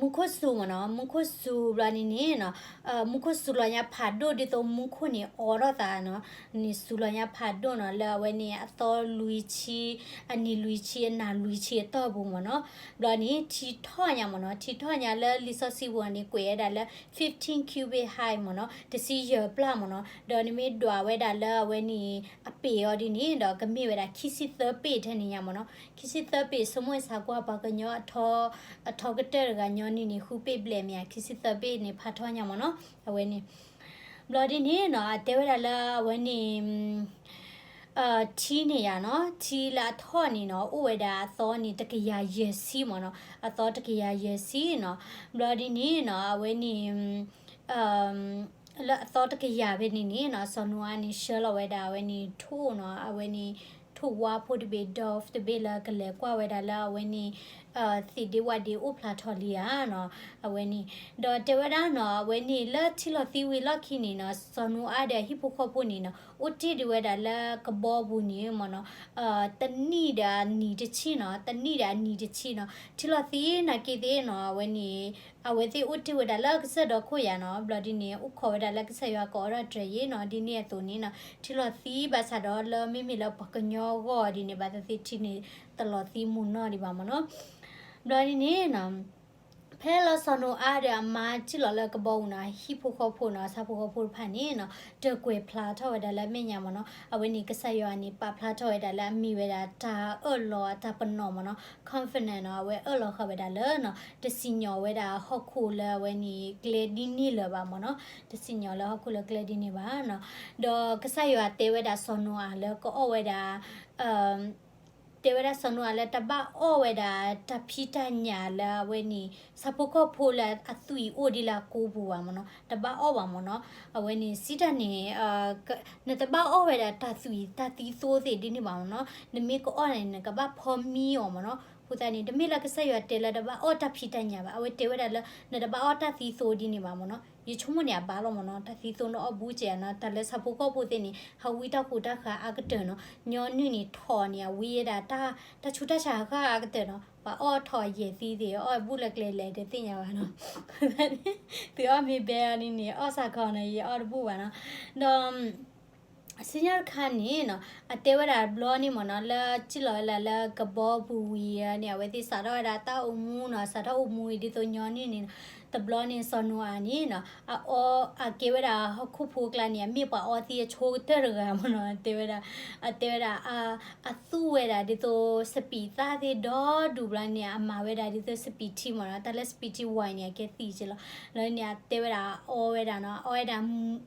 မူခိၣ်စူၤမ့ၢ်နီၤ, မူခိၣ်စူၤဘျီန့ၣ်န့ၣ်နီၤ, မူခိၣ်စူၤလီၤညါဖးဒိၣ်ဒ်သိးမူခိၣ်န့ၣ်အိးထီၣ်သးနီၤ, န့ၣ်စူၤလီၤညါဖးဒိၣ်နီၤ လၢအဝဲန့ၣ်အသီလွံၢ်ဆံ, အနံၤလွံၢ်ဆံ အနၤလွံၢ်ဆံအတီၢ်ပူၤမ့ၢ်နီၤ. ဘျီန့ၣ် ထံထီၣ်ညါမ့ၢ်နီၤ, ထံထီၣ်ညါလၢလံာ်စီဆှံပူၤန့ၣ် ကွဲးဝဲဒၣ်လၢ fifteen cubit height မ့ၢ်နီၤ, တဆံယဲၢ်ပျၢ်မ့ၢ်နီၤ. ဒီးနမ့ၢ်ဒွးဝဲဒၣ်လၢအဝဲန့ၣ် အပ့ၤအီၤဒ်န့ၣ်ဒီး ကမ့ၢ်ဝဲဒၣ်ခံဆံသၢပ့ၤထဲန့ၣ်ညါမ့ၢ်နီၤ. ခံဆံသၢပ့ၤ ဆိကမိၣ်စ့ၢ်ကီးပှၤကညီအထီ, အထီကတၢၢ်တဂၤညီနုၢ်န့ၣ် ဃုပ့ၤဘျဲၣ်မ့ၢ်ဧါ, ခံဆံသၢပ့ၤန့ၣ် ဖးထီညါမ့ၢ်နီၤ, အဝဲန့ၣ်. ဘျီဒ်န့ၣ်နီၤ အတဲဝဲဒၣ်လၢအဝဲန့ၣ် ထံန့ၣ်ယါနီၤ, ထံလၢအထီၣ်န့ၣ်နီၤ အိၣ်ဝဲဒၣ်အသီန့ၣ် တကယၤယဲၢ်ဆံမ့ၢ်နီၤ, အသီတကယၤယဲၢ်ဆံနီၤ. ဘျီဒ်န့ၣ်နီၤ အဝဲန့ၣ် လၢအသီတကယၤဖဲန့ၣ်န့ၣ်နီၤ စီၤနိအၤန့ၣ် ဆှၢလီၤဝဲဒၣ်အဝဲန့ၣ် ထိၣ်နီၤ, အဝဲန့ၣ် ထိၣ်ဝါဖိတဘ့ၣ် dove တဘ့ၣ်လၢကလဲၤကွၢ်ဝဲဒၣ်လၢအဝဲန့ၣ် သ့ၣ်ဒ့ဝၣ်ဒ့အိၣ်ဖျါထီၣ်လံဧါနီၤ, အဝဲန့ၣ်. ဒီးတဲဝဲဒၣ်နီၤ အဝဲန့ၣ်လၢထံလီၤသံဝံၤလီၢ်ခံန့ၣ်နီၤ စီၤနိအၤဒီးအဟံၣ်ဖိဃီဖိန့ၣ်နီၤ အိၣ်တ့ၢ်ဒံးဝဲဒၣ်လၢကဘီပူၤန့ၣ်မ့ၢ်နီၤ တနံၣ်ဒီးအနံၤတဆံနီၤ, တနံၣ်ဒီးအနံၤတဆံနီၤ. ထံလီၤသံနာ်က့သ့ၣ်နီၤ အဝဲန့ၣ် အဝဲသ့ၣ်အိၣ်တ့ၢ်ဝဲဒၣ်လၢကစၢၢ်ဒီခိၣ်ယါနီၤ. ဘျီဒ်န့ၣ် အိၣ်ခိးဝဲဒၣ်လၢကစၢ်ယွၤကအိးထီၣ်တြဲၤယံၤနီၤ. ဒ်န့ၣ်အသိးန့ၣ်နီၤ ထံလီၤသံဘၣ်ဆၣ်ဒီးလၢမ့မ့ၢ်လၢပှၤကညီအဂီၢ်ဒ်န့ၣ် ဘၣ်သ့ၣ်သ့ၣ်ထံန့ၣ် တလီၤသံမူၤနီၢ်ဒံးဘၣ်မ့ၢ်နီၤ. ဘျီဒ်န့ၣ်နီၤ ဖဲလၢစီၤနိအၤဒီးအမါထံၣ်လီၤလၢကဘီပူၤနီၤ ဟံၣ်ဖိဃီဖိနီၤ ဆၣ်ဖိကီၢ်ဖိတဖၣ်န့ၣ်နီၤ တၢၢ်ကွဲးဖျါထီၣ်ဝဲဒၣ်လၢအမဲာ်ညါမ့ၢ်နီၤ. အဝဲန့ၣ်ကစၢ်ယွၤန့ၣ် ပာ်ဖျါထီၣ်ဝဲဒၣ်လၢအမ့ၢ်ဝဲဒၣ်တၢ်အၢၣ်လီၤအတၢ်ပနီၣ်မ့ၢ်နီၤ covenant နီၤ. အဝဲအၢၣ်လီၤဃာ်ဝဲဒၣ်လၢနီၤ တစံၣ်ညီၣ်ဝဲဒၣ်ဟီၣ်ခိၣ်လၢအဝဲန့ၣ်ကျဲဒ်န့ၣ်လၢၤဘၣ်မ့ၢ်နီၤ. တစံၣ်ညီၣ်လၢဟီၣ်ခိၣ်လၢကျဲဒ်န့ၣ်ဘၣ်နီၤ. ဒီးကစၢ်ယွၤတဲဝဲဒၣ်စီၤနိအၤလၢကအီၣ်ဝဲဒၣ် တဲဝဲဒၣ်စီၤနိအၤလၢတဘၣ်အီၣ်ဝဲဒၣ်တၢ်ဖံးတၢ်ညၣ်လၢအဝဲန့ၣ် ဆၣ်ဖိကီၢ်ဖိလၢအသွံၣ်အိၣ်ဒ်လၢအကိပူၤဘၣ်မ့ၢ်နီၤ, တဘၣ်အီၣ်ဘၣ်မ့ၢ်နီၤ. အဝဲန့ၣ်စံးတၢ်န့ၣ် နတဘၣ်အီၣ်ဝဲဒၣ်တၢ်သွံၣ်တၢ်သံသိသ့ၣ်ဒ်န့ၣ်ဘၣ်မ့ၢ်နီၤ, နမ့ၢ်ကအီၣ်န့ၣ် နကဘၣ်ဖီမံအီၤမ့ၢ်နီၤ. အဃိသတးန့ၣ် တမ့ၢ်လၢကစၢ်ယွၤတဲလၢတဘၣ်အီၣ်တၢ်ဖံးတၢ်ညၣ်ဘၣ်, အဝဲတဲဝဲဒၣ်လၢ နတဘၣ်အီၣ်တၢ်သံသိဒ်န့ၣ်ဘၣ်မ့ၢ်နီၤ. ယဆိကမိၣ်န့ၣ်အဘၣ်လီၤမ့ၢ်နီၤ, တၢ်သံသိနီၢ်အီၣ်ဘူးကဲးနီၤ, တၢ်လၢဆၣ်ဖိကီၢ်ဖိသ့ၣ်န့ၣ် ဟးဝံတၢ်ဃူတၢ်ဃာ်အါကတၢၢ်နီၤ, ညီနုၢ်န့ၣ်ထီၣ်န့ၣ် အဝံဝဲဒၣ် တၢ်ဆူးတၢ်ဆါဃၣ်အါကတၢၢ်နီၤ, ပှၤအီၣ်ထီၣ်ယဲၢ်သံသ့ၣ် အီၣ်ဘူးလၢကျဲလဲၣ်တသ့ၣ်ညါဘၣ်နီၤ. သုအီၣ်မ့ၢ်ဘဲအီၤန့ၣ်န့ၣ် အီၣ်စးခီနီၤ, ယအီၣ်တဘူးဘၣ်နီၤ. ဒီး ဆူညါတခါန့ၣ်နီၤ, အတဲဝဲဒၣ်ဘျီန့ၣ်မ့ၢ်နီၤ, လၢစံၣ်လီၤဝဲဒၣ်လၢကဘီပူၤဝံၤန့ၣ် အဝဲသ့ၣ်စးထီၣ်ဝဲဒၣ်တၢ်အိၣ်မူနီၤ, စးထီၣ်အိၣ်မူဝံၤဒ်သိးညီနုၢ်န့ၣ်နီၤ, တဘျီန့ၣ်စီၤနိအၤန့ၣ်နီၤ, အအီ အကဲဝဲဒၣ်ဟီၣ်ခိၣ်ဖိအကျါန့ၣ် အမ့ၢ်ပှၤအီသံးအဆိကတၢၢ်တဂၤမ့ၢ်နီၤ, တဲဝဲဒၣ်, အတဲဝဲဒၣ် အသူၣ်ဝဲဒၣ်ဒ်သိးစပံးသၣ်သ့ၣ်ဒီဒူၣ်ဘျီန့ၣ် အမၤဝဲဒၣ်ဒ်သိးစပံးထံမ့ၢ်နီၤ, တၢ်လၢစပံးထံဝဲန့ၣ် အကဲသံးက့လီၤ. လၢန့ၣ် အတဲဝဲဒၣ်အီဝဲဒၣ်နီၤ, အီဝဲဒၣ်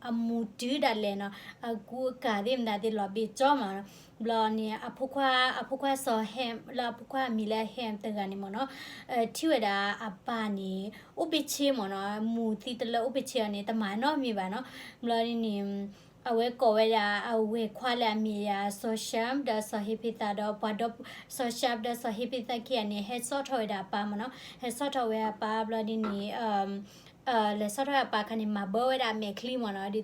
အမူတုၤဒၣ်လဲာ်နီၤ, အကူအကၤသ့ၣ်မတၤသ့ၣ်လီၤဘ့ၣ်ကၠီမ့ၢ်နီၤ. ဘျီန့ၣ် အဖိခွါ အဖိခွါစီၤဟဲမ် လၢအဖိခွါအမံၤလၢဟဲမ်တဂၤန့ၣ်မ့ၢ်နီၤ, ထံၣ်ဝဲဒၣ်အပၢ်န့ၣ် အိၣ်ဘ့ၣ်ဆ့မ့ၢ်နီၤ, မူၤသံတလၢအိၣ်ဘ့ၣ်ဆ့အီၤန့ၣ် တမၤနီတမံၤဘၣ်နီၤ. ဘျီန့ၣ် အဝဲကိးဝဲဒၣ်အဝဲၢ်ခွါလၢအမံၤယၤ စီၤၡၢမ် ဒီးစီၤဟ့းဖ့းသး ဒီးပှၤဒီး စီၤၡၢမ် ဒီးစီၤဟ့းဖ့းသးခံဂၤန့ၣ် ဟဲစိာ်ထီၣ်ဝဲဒၣ်အပၢ်မ့ၢ်နီၤ, ဟဲစိာ်ထီၣ်ဝဲအပၢ်ဘျီဒ်န့ၣ် လဲၤစိာ်ထီၣ်ဝဲအပၢ်အခါန့ၣ် မၤဘၢဝဲဒၣ်အမဲာ်ချံမ့ၢ်နီၤ, ဒ်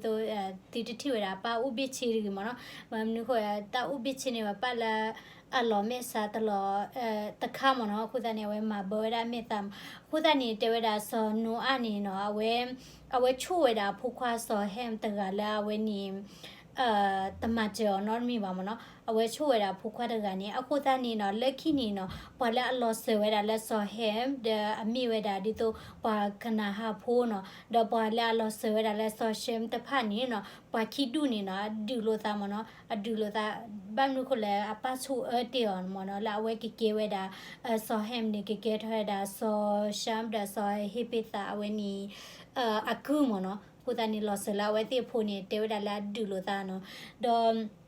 သိး သုတထံၣ်ဝဲဒၣ်အပၢ်အိၣ်ဘ့ၣ်ဆ့တဂ့ၤမ့ၢ်နီၤ, မနုၤဃိ တၢ်အိၣ်ဘ့ၣ်ဆ့န့ၣ် ပာ်လၢ အလီၤမဲာ်ဆှးတလီၤ တခါမ့ၢ်နီၤ, အဃိသတးန့ၣ် အဝဲမၤဘၢဝဲဒၣ်အမဲာ်သးမး, အဃိသတးန့ၣ် တဲဝဲဒၣ်စီၤနိအၤန့ၣ်နီၤ, အဝဲ အဝဲဆိၣ်ဝဲဒၣ်အဖိခွါစီၤဟဲမ်တဂၤလၢအဝဲန့ၣ် တမၤစၢၤအီၤနီတမံၤဘၣ်မ့ၢ်နီၤ, အဝဲဆိၣ်ဝဲဒၣ်အဖိခွါတဂၤန့ၣ်, အဃိသတးန့ၣ်နီၤ လၢခံန့ၣ်နီၤ ပှၤလၢအလီၤစၢၤဝဲဒၣ်လၢစီၤဟဲမ် ဒီးအမ့ၢ်ဝဲဒၣ်ဒ်သိးပှၤကနၤဧၣ်ဖိနီၤ, ဒီးပှၤလၢအလီၤစၢၤဝဲဒၣ်လၢစီၤၡဲမ်တဖၣ်န့ၣ်နီၤ ပှၤခံဒူၣ်န့ၣ်နီၤ အဒုးလိာ်သးမ့ၢ်နီၤ, အဒုးလိာ်သး ဘၣ်မနုၤဃိလဲၣ် အပၢ်ဆိၣ်အၢတ့ၢ်အီၤမ့ၢ်နီၤ, လၢအဝဲကကဲဝဲဒၣ် စီၤဟဲမ်န့ၣ် ကကဲထီၣ်ဝဲဒၣ် စီၤၡဲမ် ဒီးစီၤဟ့းဖ့းသးအဝဲန့ၣ် အကုၢ်မ့ၢ်နီၤ, အဃိသတးန့ၣ် လီၤစၢၤလၢအဝဲသ့ၣ်အဖိန့ၣ် တဲဝဲဒၣ်လၢအဒုးလိာ်သးနီၤ, ဒီး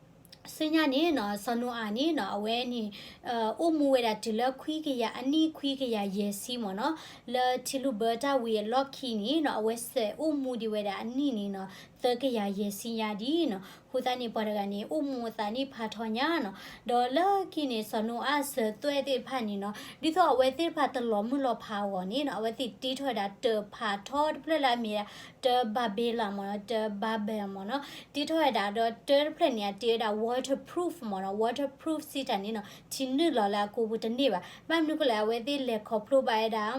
ဆူညါန့ၣ်နီၤ စီၤနိအၤန့ၣ်နီၤ အဝဲန့ၣ် အိၣ်မူဝဲဒၣ်တုၤလၢခွံကယၤ အနံၣ်ခွံကယၤယဲၢ်ဆံမ့ၢ်နီၤ, လၢထံလုၢ်ဘၢတၢ်ဝံၤအလီၢ်ခံန့ၣ်နီၤ အဝဲစဲးအိၣ်မူဒံးဝဲဒၣ်အနံၣ်န့ၣ်နီၤ သၢကယၤယဲၢ်ဆံညါဒံးနီၤ, အဃိသတးန့ၣ် ပှၤတဂၤန့ၣ် အိၣ်မူအသးန့ၣ်ဖးထီညါနီၤ, ဒီးလၢခံန့ၣ် စီၤနိအၤစၢၤသွဲၣ်သ့ၣ်တဖၣ်န့ၣ်နီၤ ဒ်သိးအဝဲသ့ၣ်တဖၣ်တလီၤမုၢ်လီၤဖးအဂီၢ်န့ၣ်နီၤ အဝဲသ့ၣ်တ့ထီၣ်ဝဲဒၣ်တၢ်ဖးထီတဖျၢၣ်လၢအမ့ၢ်ဒၣ် တၢ်ဘၤဘ့လးမ့ၢ်နီၤ, တၢ်ဘၤဘ့လးမ့ၢ်နီၤ, တ့ထီၣ်ဝဲဒၣ်ဒီးတၢ်တဖျၢၣ်န့ၣ် အတ့ဝဲဒၣ် waterproof မ့ၢ်နီၤ, waterproof စံးတၢ်န့ၣ်နီၤ ထံနုာ်လီၤလၢအကိာ်ပူၤတန့ၢ်ဘၣ်, ဘၣ်မနုၤဃိလဲၣ် အဝဲသ့ၣ်လဲၤခီဖျိဘၣ်ဝဲဒၣ်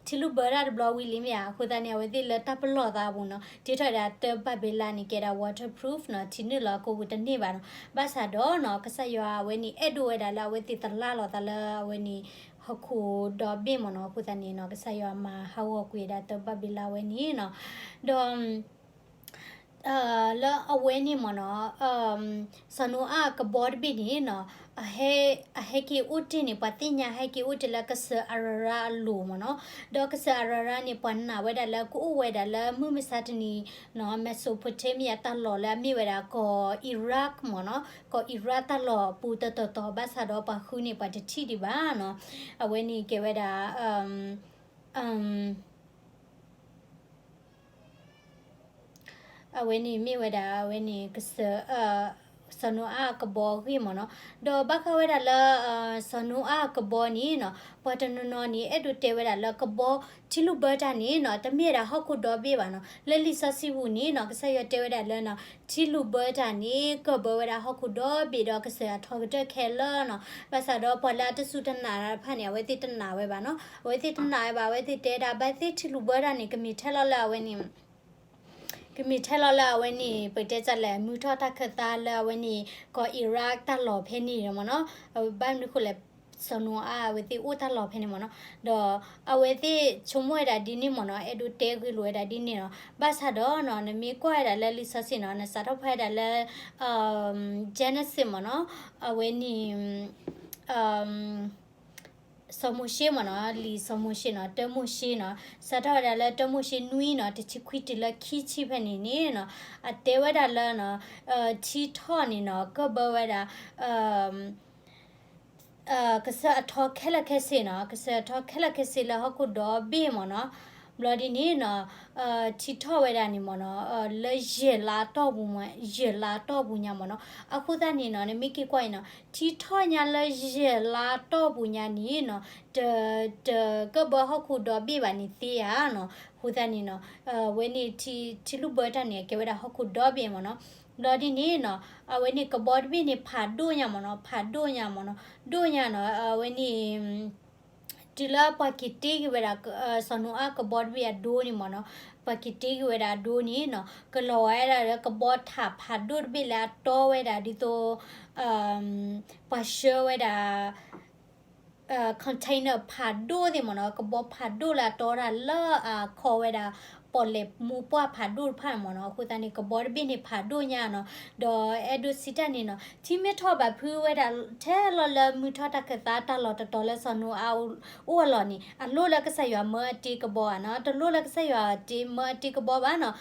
ထံလုၢ်ဘၢတၢ်တဘျီဝံၤလံမ့ၢ်ဧါ, အဃိသတးန့ၣ် အဝဲသ့ၣ်လၢတၢ်ပလီၢ်သးအပူၤနီၤ တ့ထီၣ်ဝဲဒၣ်တၢ်ဘၤဘ့လးန့ၣ် ကဲဒၣ် waterproof နီၤ ထံနုာ်လီၤအကိာ်ပူၤတန့ၢ်ဘၣ်နီၤ, ဘၣ်ဆၣ်ဒီးနီၤ ကစၢ်ယွၤအဝဲန့ၣ် အဲၣ်ဒိးဝဲဒၣ်လၢအဝဲသ့ၣ်တလၢ်လီၤသးလၢအဝဲန့ၣ် ဟီၣ်ခိၣ်ဒီဘ့ၣ်မ့ၢ်နီၤ, အဃိသတးန့ၣ်နီၤ ကစၢ်ယွၤမၤဟးဂီၤကွံာ်ဝဲဒၣ်တၢ်ဘၤဘ့လးဝဲန့ၣ်နီၤ, ဒီး လၢအဝဲန့ၣ်မ့ၢ်နီၤ စီၤနိအၤအကဘီတဘ့ၣ်န့ၣ်နီၤ အဟဲက့ၤအိၣ်တ့ၢ်န့ၣ် ပှၤသ့ၣ်ညါဟဲက့ၤအိၣ်တ့ၢ်လၢကစၢၢ်အရၤရၤအလိၤမ့ၢ်နီၤ, ဒီးကစၢၢ်အရၤရၤန့ၣ် ပှၤနာ်ဝဲဒၣ်လၢကအိၣ်ဝဲဒၣ်လၢမုၢ်မဆါတနံၤနီၤ Mesopotamia တၢ်လီၢ်လၢအမ့ၢ်ဝဲဒၣ်ကီၢ် Iraq မ့ၢ်နီၤ, ကီၢ် Iraq တၢ်လီၢ်ပူၤတတီၤတီၤ ဘၣ်ဆၣ်ဒီးပှၤဃုန့ၣ်ပှၤတထံၣ်ဒံးဘၣ်နီၤ, အဝဲန့ၣ်ကဲဝဲဒၣ် အဝဲန့ၣ်မ့ၢ်ဝဲဒၣ် အဝဲန့ၣ်ကစၢၢ် စီၤနိအၤအကဘီအဂ့ၢ်မ့ၢ်နီၤ, ဒီးဘၣ်ဃးဝဲဒၣ်လၢ စီၤနိအၤအကဘီန့ၣ်နီၤ ပှၤတနီၤနီၤန့ၣ် အဲၣ်ဒိးတဲဝဲဒၣ်လၢကဘီထံလုၢ်ဘၢတၢ်န့ၣ်နီၤ တမ့ၢ်ဝဲဒၣ်ဟီၣ်ခိၣ်ဒီဘ့ၣ်ဘၣ်နီၤ, လၢလံာ်စီဆှံပူၤန့ၣ်နီၤ ကစၢ်ယွၤတဲဝဲဒၣ်လၢနီၤ ထံလုၢ်ဘၢတၢ်န့ၣ် ကၢၢ်ဘၢဝဲဒၣ်ဟီၣ်ခိၣ်ဒီဘ့ၣ်ဒီးကစၢၢ်အထီကတၢၢ်ခဲလၢာ်နီၤ, ဘၣ်ဆၣ်ဒီးပှၤလၢအတစူၢ်တနာ်တဖၣ်န့ၣ် အဝဲသ့ၣ်တနာ်ဝဲဘၣ်နီၤ, အဝဲသ့ၣ်တနာ်ဝဲဘၣ် အဝဲသ့ၣ်တဲဒၣ် ဘၣ်သ့ၣ်ထံလုၢ်ဘၢတၢ်န့ၣ် ကမ့ၢ်ထဲလီၤလၢအဝဲန့ၣ် ကမ့ၢ်ထဲလီၤလၢအဝဲန့ၣ် ပတဲတၢ်လဲၣ် မုၢ်ထီၣ်တၢ်ခၢၣ်သးလၢအဝဲန့ၣ် ကီၢ် Iraq တၢ်လီၢ်ဖဲန့ၣ်မ့ၢ်နီၤ, ဘၣ်မနုၤဃိလဲၣ် စီၤနိအၤအဝဲသ့ၣ်အိၣ်တၢ်လီၢ်ဖဲန့ၣ်မ့ၢ်နီၤ, ဒီးအဝဲသ့ၣ်ဆိကမိၣ်ဝဲဒၣ်ဒ်န့ၣ်မ့ၢ်နီၤ, အဲၣ်ဒိးတဲဂ့ၢ်လိာ်ဝဲဒၣ်ဒ်န့ၣ်နီၤ, ဘၣ်ဆၣ်ဒီးနီၤ နမ့ၢ်ကွၢ်ဝဲဒၣ်လၢလံာ်စီဆှံနီၤ နစးထီၣ်ဖဲဒၣ်လၢ Genesis မ့ၢ်နီၤ, အဝဲန့ၣ် စီၤမိၤၡ့မ့ၢ်နီၤ, လံာ်စီၤမိၤၡ့နီၤ, တၢမိၤၡ့နီၤ, စးထီၣ်ဝဲဒၣ်လၢတၢမိၤၡ့နွံနီၤ, တဆံခွံတုၤလၢခံဆံဖဲန့ၣ်န့ၣ်နီၤ, အတဲဝဲဒၣ်လၢ ထံထီၣ်န့ၣ်နီၤ ကၢၢ်ဘၢဝဲဒၣ် ကစၢၢ်အထီခဲလၢာ်ခဲဆ့နီၤ, ကစၢၢ်အထီခဲလၢာ်ခဲဆ့လၢဟီၣ်ခိၣ်ဒီဘ့ၣ်မ့ၢ်နီၤ. ဘျီဒ်န့ၣ်နီၤ, ထံထီၣ်ဝဲဒၣ်န့ၣ်မ့ၢ်နီၤ, လၢယဲၢ်လါတီၢ်ပူၤ, ယဲၢ်လါတီၢ်ပူၤညါမ့ၢ်နီၤ. အဃိသတးန့ၣ်နီၤ, နမ့ၢ်က့ၤကွၢ်အံၤနီၤ, ထံထီၣ်ညါလၢယဲၢ်လါတီၢ်ပူၤညါန့ၣ်နီၤ, တ, တကဘၢဟီၣ်ခိၣ်ဒီဘ့ၣ်ဘၣ်န့ၣ်သ့ဧါနီၤ. အဃိသတးန့ၣ်နီၤ, အဝဲန့ၣ်ထံ, ထံလုၢ်ဘၢတၢ်န့ၣ် အကဲဝဲဒၣ်ဟီၣ်ခိၣ်ဒီဘ့ၣ်မ့ၢ်နီၤ. ဘျီဒ်န့ၣ်နီၤ, အဝဲန့ၣ်ကဘီတဘ့ၣ်န့ၣ် ဖးဒိၣ်ညါမ့ၢ်နီၤ, ဖးဒိၣ်ညါမ့ၢ်နီၤ, ဒိၣ်ညါနီၤ, အဝဲန့ၣ် တုၤလၢပှၤက့ၤတ့က့ၤဝဲဒၣ် စီၤနိအၣ်ကဘီတဘ့ၣ်အဒိန့ၣ်မ့ၢ်နီၤ, ပှၤက့ၤတ့က့ၤဝဲဒၣ်အဒိန့ၣ်နီၤ, ကလီၤဝဲဒၣ်လၢကဘီထးဖးဒိၣ်တဘ့ၣ်လၢအတီဝဲဒၣ်ဒ်သိး ပှၤဆှၢဝဲဒၣ် container ဖးဒိၣ်သ့ၣ်မ့ၢ်နီၤ, ကဘီဖးဒိၣ်လၢအတီတၢ်လၢအခီဝဲဒၣ် ပီၣ်လဲၣ်မိၢ်ပှၢ်ဖးဒိၣ်တဖၣ်န့ၣ်မ့ၢ်နီၤ. အဃိသတးန့ၣ် ကဘီတဘ့ၣ်န့ၣ်ဖးဒိၣ်ညါနီၤ, ဒီးအဲၣ်ဒိးစံးတၢ်န့ၣ်နီၤ, ထံမ့ၢ်ထီၣ်ဘၣ်ဖုးဝဲဒၣ်ထဲလီၤလၢမုၢ်ထီၣ်တၢ်ခၢၣ်သးတၢ်လီၢ်တတီၤလၢစီၤနိအၣ်အိၣ်အလီၢ်န့ၣ် အလိၣ်လၢကစၢ်ယွၤမၢအတ့ကဘီဧါနီၤ, တလိၣ်လၢကစၢ်ယွၤတ့မၢအတ့ကဘီဘၣ်နီၤ.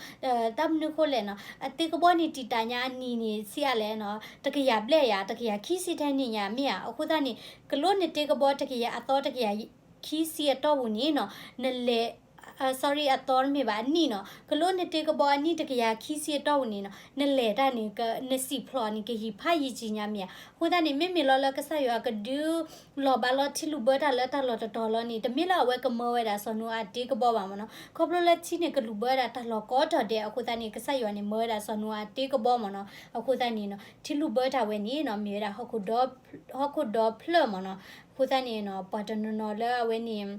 တၢ်မနုၤဃိလဲၣ်နီၤ, အတ့ကဘီန့ၣ်တံာ်တာ်ညါအနံၤန့ၣ် ဆံးအါလဲၣ်နီၤ, တကယၤဘျဲၣ်ယၤ, တကယၤခံဆံထဲန့ၣ်ညါမ့ၢ်ဧါ. အဃိသတးန့ၣ် ကလိၣ်နတ့ကဘီတကယၤအသီတကယၤခံဆံအတီၢ်ပူၤန့ၣ်နီၤ, နလဲၤ sorry အသီတမ့ၢ်ဘၣ် အနံၣ်နီၤ, ကလိၣ်နတ့ကဘီအနံၣ်တကယၤခံဆံအတီၢ်ပူၤန့ၣ်နီၤ, နလဲၤတၢ်န့ၣ် နစံာ်ဖျိးန့ၣ် ကဟံးဖးယံာ်ကံညါမ့ၢ်ဧါ. အဃိသတးန့ၣ် မ့မ့ၢ်လီၤလၢကစၢ်ယွၤကဒုးလီၤဘၣ်လီၤထံလုၢ်ဘၢတၢ်လၢတၢ်လီၢ်တတီၤလီၤန့ၣ် တမ့ၢ်လၢအဝဲကမၢဝဲဒၣ်စီၤနိအၣ်တ့ကဘီဘၣ်မ့ၢ်နီၤ. ခီဖျိလၢထံန့ၣ်ကလုၢ်ဘၢဝဲဒၣ်တၢ်လီၢ်ကိးတီၤဒဲး အဃိသတးန့ၣ် ကစၢ်ယွၤန့ၣ်မၢဝဲဒၣ်စီၤနိအၣ်တ့ကဘီမ့ၢ်နီၤ. အဃိသတးန့ၣ်နီၤ ထံလုၢ်ဘၢတၢ်ဝဲန့ၣ်နီၤ မ့ၢ်ဝဲဒၣ် ဟီၣ်ခိၣ်ဒီဖျၢၣ်မ့ၢ်နီၤ. အဃိသတးန့ၣ်နီၤ ပှၤတနီၤနီၤလၢအဝဲန့ၣ်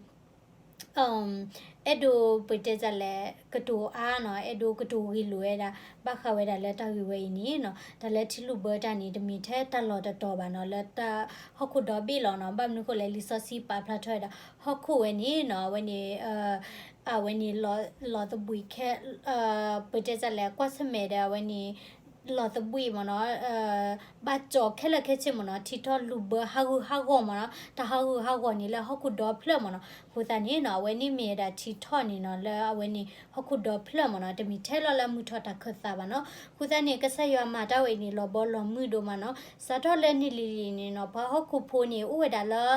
အဲၣ်ဒိးပတဲတၢ်လဲၣ် ကတိၤအါနီၤ, အဲၣ်ဒိးကတိၤဂ့ၤလိာ်ဝဲဒၣ် ဘၣ်ဃးဝဲဒၣ်လၢတၢ်ဂ့ၢ်ဝဲအံၤန့ၣ်နီၤ, တၢ်လၢထံလုၢ်ဘၢတၢ်န့ၣ် တမ့ၢ်ထဲတၢ်လီၢ်တတီၤဘၣ်နီၤ, လၢတၢ်ဟီၣ်ခိၣ်ဒီဘ့ၣ်လီၤနီၤ. ဘၣ်မနုၤဃိလဲၣ် လံာ်စီဆှံပာ်ဖျါထီၣ်ဝဲဒၣ် ဟီၣ်ခိၣ်ဝဲန့ၣ်နီၤ အဝဲန့ၣ် အဝဲန့ၣ် လီၤသဘှံးခဲ ပတဲတၢ်လဲၣ် ကွၢ်ဆၢၣ်မဲာ်ဒီးအဝဲန့ၣ် လီၤသဘှံးမ့ၢ်နီၤ, ဘၣ်ကၠီၤခဲလၢာ်ခဲဆ့မ့ၢ်နီၤ, ထံထီၣ်လုၢ်ဘၢဟးဂူာ်ဟးဂီၤမ့ၢ်နီၤ, တၢ်ဟးဂူာ်ဟးဂီၤန့ၣ်လၢဟီၣ်ခိၣ်ဒီဖျၢၣ်မ့ၢ်နီၤ. အဃိသတးန့ၣ်နီၤ အဝဲန့ၣ်မ့ၢ်ဝဲဒၣ်ထံထီၣ်န့ၣ်နီၤ လၢအဝဲန့ၣ် ဟီၣ်ခိၣ်ဒီဖျၢၣ်မ့ၢ်နီၤ, တမ့ၢ်ထဲလီၤလၢမုၢ်ထီၣ်တၢ်ခၢၣ်သးဘၣ်နီၤ. အဃိသတးန့ၣ် ကစၢ်ယွၤမၤတၢ်ဝဲအံၤန့ၣ် လီၤဘီလီၤမုၢ်ဒိၣ်မးနီၤ. စးထီၣ်လၢနံၣ်လံၤလံၤန့ၣ်နီၤ ပှၤဟီၣ်ခိၣ်ဖိန့ၣ် အိၣ်ဝဲဒၣ်လၢ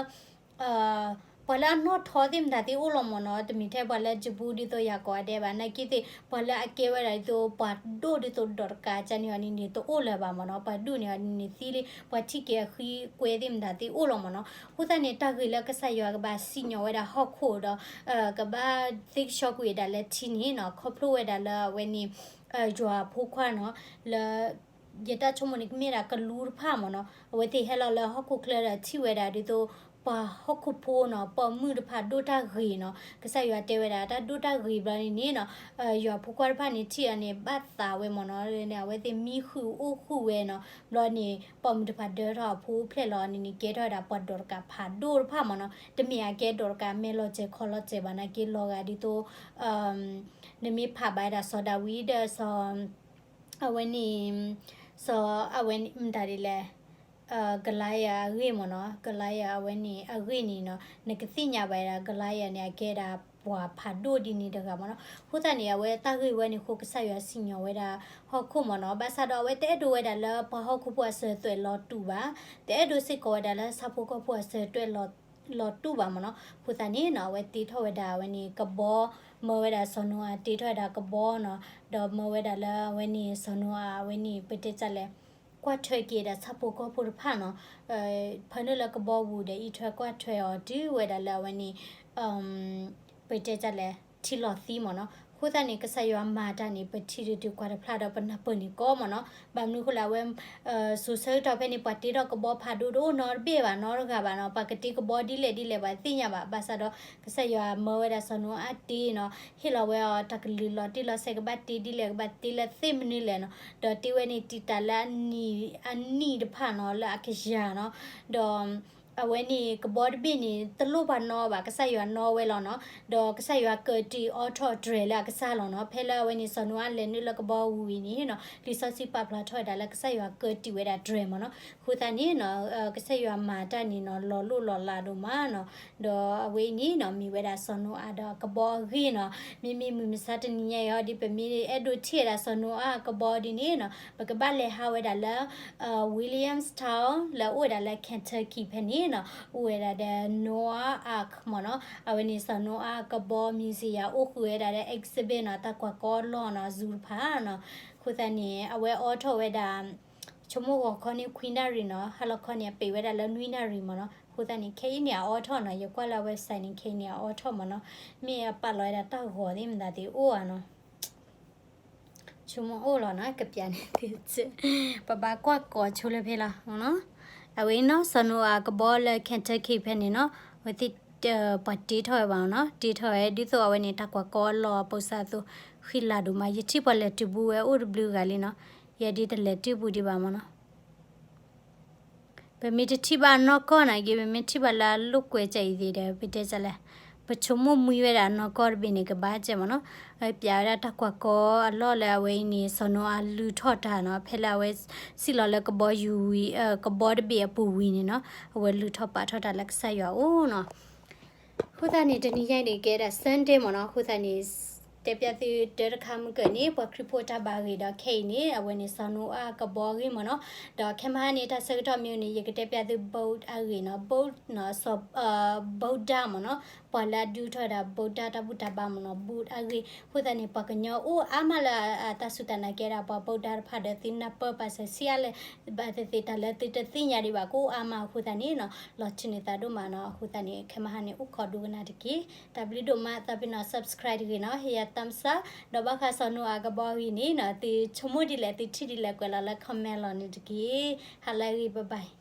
ပှၤလၢအနီၣ်ထီသ့ၣ်မတၤသ့ၣ်အိၣ်လီၤမ့ၢ်နီၤ, တမ့ၢ်ထဲပှၤလၢအကပူၤဒ်သိးယၤကိးဂၤဒဲးဘၣ်, နာ်က့သ့ၣ် ပှၤလၢအကဲဝဲဒၣ်ဒ်သိးပှၤဒိၣ်ဒ်သိးဒီးတကးကန့ၣ်အီၤန့ၣ်န့ၣ် တအိၣ်လၢၤဘၣ်မ့ၢ်နီၤ, ပှၤဒိၣ်န့ၣ်အီၤန့ၣ်န့ၣ်သံလံ, ပှၤထံၣ်က့ၤအဃံကွဲသ့ၣ်မတၤသ့ၣ်အိၣ်လီၤမ့ၢ်နီၤ. အဃိသတးန့ၣ် တၢ်ဂ့ၢ်လၢကစၢ်ယွၤကဘၣ်စံၣ်ညီၣ်ဝဲဒၣ်ဟီၣ်ခိၣ်ဒီး ကဘၣ်သ့ကဆှီကွံာ်ဝဲဒၣ်လၢထံန့ၣ်နီၤ, ခီဖျိဝဲဒၣ်လၢအဝဲန့ၣ် ယွၤအဖိခွါနီၤ, လၢ ယတၢ်ဆိကမိၣ်န့ၣ် ကမ့ၢ်ဒၣ်ကလူတဖၣ်မ့ၢ်နီၤ, အဝဲသ့ၣ်ဟဲလီၤလၢဟီၣ်ခိၣ်ချၢဒီးထံၣ်ဝဲဒၣ်ဒ်သိး ပှၤဟီၣ်ခိၣ်ဖိနီၤ, ပိာ်မုၣ်တဖၣ်ဒိၣ်တၢ်ဂ့ၤနီၤ, ကစၢ်ယွၤတဲဝဲဒၣ် တၢ်ဒိၣ်တၢ်ဂ့ၤဘျီန့ၣ်န့ၣ်နီၤ, ယွၤဖိခွါတဖၣ်န့ၣ်ထံၣ်အီၤန့ၣ် ဘၣ်သးဝဲမ့ၢ်နီၤ, အဝဲသ့ၣ်မံဃုာ်အိၣ်ဃုာ်ဝဲနီၤ, ဘျီန့ၣ် ပိာ်မုၣ်တဖၣ်ဒၢထီၣ်အဖိဖျဲၣ်လီၤန့ၣ်န့ၣ် ကဲထီၣ်ဝဲဒၣ်ပှၤဒိးတကးဖးဒိၣ်တဖၣ်မ့ၢ်နီၤ, တမ့ၢ်အကဲဒိးတကးမဲာ်လီၤစဲၤခီလီၤစဲၤဘၣ်နာ်က့ လီၤဂာ်ဒ်သိး နမ့ၢ်ဖးဘၣ်ဝဲဒၣ်စီၤဒၤဝံးဒီးစီၤ အဝဲန့ၣ် စီၤ အဝဲမတၤဒ်လဲၣ် ကလၤယၤအဂ့ၢ်မ့ၢ်နီၤ, ကလၤယၤအဝဲန့ၣ်အဂ့ၢ်န့ၣ်နီၤ, နကသ့ၣ်ညါဘၣ်ဝဲဒၣ် ကလၤယၤန့ၣ် အကဲဒၣ်ပှၤဖးဒိၣ်ဒ်န့ၣ်တဂၤမ့ၢ်နီၤ. အဃိသတးန့ၣ် အဝဲတၢ်ဂ့ၢ်ဝဲန့ၣ်အဃိ ကစၢ်ယွၤစံၣ်ညီၣ်ဝဲဒၣ်ဟီၣ်ခိၣ်မ့ၢ်နီၤ. ဘၣ်ဆၣ်ဒီးအဝဲတအဲၣ်ဒိးဝဲဒၣ်လၢပှၤဟီၣ်ခိၣ်ဖိအစၢၤသွဲၣ်လီၤတူာ်ဘၣ်, တအဲၣ်ဒိးစ့ၢ်ကီးဝဲဒၣ်လၢဆၣ်ဖိကီၢ်ဖိအစၢၤသွဲၣ်လီၤ လီၤတူာ်ဘၣ်မ့ၢ်နီၤ. အဃိသတးန့ၣ်နီၤ အဝဲတ့ထီၣ်ဝဲဒၣ်အဝဲန့ၣ် ကဘီ, မၢဝဲဒၣ်စီၤနိအၤတ့ထီၣ်ဝဲဒၣ်ကဘီနီၤ, ဒီးမၢဝဲဒၣ်လၢအဝဲန့ၣ် စီၤနိအၤအဝဲန့ၣ် ပတဲတၢ်လဲၣ် ကွၢ်ထွဲက့ၤဒၣ်ဆၣ်ဖိကီၢ်ဖိတဖၣ်နီၤ, ဖၢနုာ်လၢကဘီပူၤဒီး အံးထွဲကွၢ်ထွဲအီၤတုၤဝဲဒၣ်လၢအဝဲန့ၣ် ပတဲတၢ်လဲၣ် ထံလီၤသံမ့ၢ်နီၤ. အဃိသတးန့ၣ် ကစၢ်ယွၤမၤတၢ်န့ၣ် ပထံၣ်ဒုးတုၤကွၢ်တဖျါဒီး ပနၢ်ပၢၢ်န့ၣ်ကီမ့ၢ်နီၤ. ဘၣ်မနုၤအဃိလဲၣ် အဝဲ စိၤဆၢကတီၢ်ဖဲန့ၣ် ပှၤတ့ထီၣ်ကဘီဖးဒိၣ်တအိၣ်နီတဘ့ၣ်ဘၣ် နီတဂၤဘၣ်နီၤ. ပှၤကတ့ကဘီဒ်လဲၣ်ဒ်လဲၣ် ပှၤသ့ၣ်ညါဘၣ်. ဘၣ်ဆၣ်ဒီး ကစၢ်ယွၤမၢဝဲဒၣ်စီၤနိအၤတ့နီၤ, ဟ့ၣ်လီၤဝဲအီၤတၢ်ကလုၢ်လီၤတံၢ်လီၤဆဲး ကဘၣ်တ့ဒ်လဲၣ် ကဘၣ်တ့လၢသ့ၣ်မနုၤလဲၣ်နီၤ. ဒီးတ့ဝဲန့ၣ်တံာ်တာ်လၢအနံၣ်တဖၣ်နီၤ လၢအကယၤနီၤ. ဒီး အဝဲန့ၣ်ကဘီတဘ့ၣ်န့ၣ် တလိၣ်ပှၤနီဘၣ်, ကစၢ်ယွၤနီဝဲလီၤနီၤ. ဒီးကစၢ်ယွၤကၢတံၢ်အီထီၣ်တြဲၤလၢအကစၢ်လီၤနီၤ. ဖဲလၢအဝဲန့ၣ် စီၤနိအၤလဲၤနုာ်လၢကဘီဝံၤဝံၤန့ၣ်နီၤ, လံာ်စီဆှံပာ်ဖျါထီၣ်ဝဲဒၣ်လၢကစၢ်ယွၤကၢတံၢ်ဝဲဒၣ်တြဲၤမ့ၢ်နီၤ. အဃိသတးန့ၣ်နီၤ ကစၢ်ယွၤမၤတၢ်န့ၣ်နီၤ လီၤလိၢ်လီၤလးဒိၣ်မးနီၤ. ဒီးအဝဲအံၤန့ၣ်နီၤ မ့ၢ်ဝဲဒၣ်စီၤနိအၤဒီးကဘီအဂ့ၢ်နီၤ. မ့မ့ၢ်မုၢ်မဆါတနံၤညါအံၤဟီဒ် ပမ့ၢ်အဲၣ်ဒိးထံၣ်ဝဲဒၣ်စီၤနိအၤကဘီဒ်န့ၣ်နီၤ, ပကဘၣ်လဲၤဟးဝဲဒၣ်လၢ Williamstown လၢအအိၣ်ဝဲဒၣ်လၢ Kentucky ဖဲန့ၣ် အိၣ်ဝဲဒၣ်ဒီး Noah Ark မ့ၢ်နီၤ, အဝဲန့ၣ်စီၤနိအၤကဘီ museum အိၣ်ဃုာ်ဝဲဒၣ်ဒီး exhibit နီၤ, တၢ်ကွၢ်ကီလီၢ်နီၤ, zoo တဖၣ်နီၤ. အဃိသတးန့ၣ် အဝဲအိးထီၣ်ဝဲဒၣ် ဆိကမိၣ်ဂီၤခီန့ၣ် ခွံနၣ်ရံၣ်နီၤ, ဟါလီၤခီန့ၣ် အပ့ၤဝဲဒၣ်လၢနွံနၣ်ရံၣ်မ့ၢ်နီၤ. အဃိသတးန့ၣ် ခဲအံၤန့ၣ် အအိးထီၣ်နီၤ, ယကွၢ်လၢအဝဲ site န့ၣ် ခဲအံၤန့ၣ် အအိးထီၣ်မ့ၢ်နီၤ, မ့ၢ်အပာ်လီၤဝဲဒၣ်တၢ်ဂီၤသ့ၣ်မတၤသ့ၣ်အိၣ်ဧါနီၤ. ဆိကမိၣ်အိၣ်လီၤနီၤ, ကပျးန့ၣ်သ့ၣ်, ပဘၣ်ကွၢ်ကီၤဆိလၢဖဲလီၤနီၤ. အဝဲနီၤ စီၤနိအၤကဘီလၢ Kentucky ဖဲန့ၣ်နီၤ, အဝဲသ့ၣ် ပှၤတ့ထီၣ်ဝဲဘၣ်နီၤ, တ့ထီၣ်ဝဲ ဒ်သိးအဝဲန့ၣ် တၢ်ကွၢ်ကီလီၢ်အပိစါအသိး, ဃံလၤဒိၣ်မး, ယထံၣ်ပှၤလဲၤတုၤဘူးဝဲအိၣ်တဘျုးဂၤလံနီၤ, ယဲဒ်တလဲၤတုၤဘူးဒံးဘၣ်မ့ၢ်နီၤ. ပမ့ၢ်တထံၣ်ဘၣ်အနီၢ်ကီၢ်နာ်က့, ပမ့ၢ်ထံၣ်ဘၣ်လၢအလိာ်ကွဲးကအံၤသ့ၣ်ဒီး ပတဲဒ်လဲၣ်, ပဆိကမိၣ်မှံဝဲဒၣ်အနီၢ်ကီၢ်တဘ့ၣ်န့ၣ် ကဘၣ်ကဲမ့ၢ်နီၤ. ပျးဝဲဒၣ်တၢ်ကွၢ်ကီအလီၢ်လၢအဝဲအံၤန့ၣ် စီၤနိအၤလုၢ်ထီၣ်တၢ်နီၤ, ဖဲလၢအဝဲစံၣ်လီၤလၢကဘီယူၤဝံၤ, ကဘီတဘ့ၣ်အပူၤဝံၤန့ၣ်နီၤ, အဝဲလုၢ်ထီၣ်ပာ်ထီၣ်တၢ်လၢကစၢ်ယွၤအအိၣ်နီၤ. အဃိသတးန့ၣ် တနံၤညါအံၤန့ၣ် ကဲဒၣ် Sunday မ့ၢ်နီၤ, အဃိသတးန့ၣ် တဲပျးသုတၢ်တခါမုၢ်ကၢၢ်န့ၣ် ပှၤခရံာ်ဖိတၢ်ဘၣ်ဂ့ၢ်ဒီး ခဲအံၤန့ၣ် အဝဲန့ၣ် စီၤနိအၤကဘီအဂ့ၢ်မ့ၢ်နီၤ. ဒီးခဲမဟါန့ၣ် တၢ်ဆၢကတီၢ်မ့ၢ်န့ၣ် ယကတဲပျးသု boat အဂ့ၢ်နီၤ, boat နီၤ, စီၤ Buddha မ့ၢ်နီၤ, ပှၤလၢအဒုးထီၣ်ဝဲဒၣ် Buddha တၢ်ဘူၣ်တၢ်ဘါမ့ၢ်နီၤ, boat အဂ့ၢ်. အဃိသတးန့ၣ် ပှၤကညီအိၣ်အါမးလၢအတၢ်စူၢ်တၢ်နာ်ကဲဒၣ်ပှၤ Buddha တဖၣ်ဒီး သုနၢ်ပၢၢ်ပာ်စၢၤဆံးအါလဲၣ်, ဘၣ်သ့ၣ်သ့ၣ်တၢ်လၢသုတသ့ၣ်ညါဒံးဘၣ် ကအိၣ်အါမးအဃိသတးန့ၣ်နီၤ, လီၤထုးန့ၢ်သးဒိၣ်မးနီၤ. အဃိသတးန့ၣ် ခဲမဟါန့ၣ် အိၣ်ခိးဒိကနၣ်တက့ၢ်. တၢ်ဘျုးဒိၣ်မး, သးပ့ၤနီၣ် subscribe တဂ့ၤနီၤ, ဟ့ၣ်ယၤ thumbs up, ဒီးဘၣ်ဃးစီၤနိအၤကဘီအဂ့ၢ်န့ၣ်နီၤ, သုဆိကမိၣ်ဒ်လဲၣ်, သုထံၣ်ဒ်လဲၣ်, ကွဲးလီၤလၢ comment လီၤန့ၣ်တက့ၢ်. ဟါလၢအဂ့ၤ, bye bye.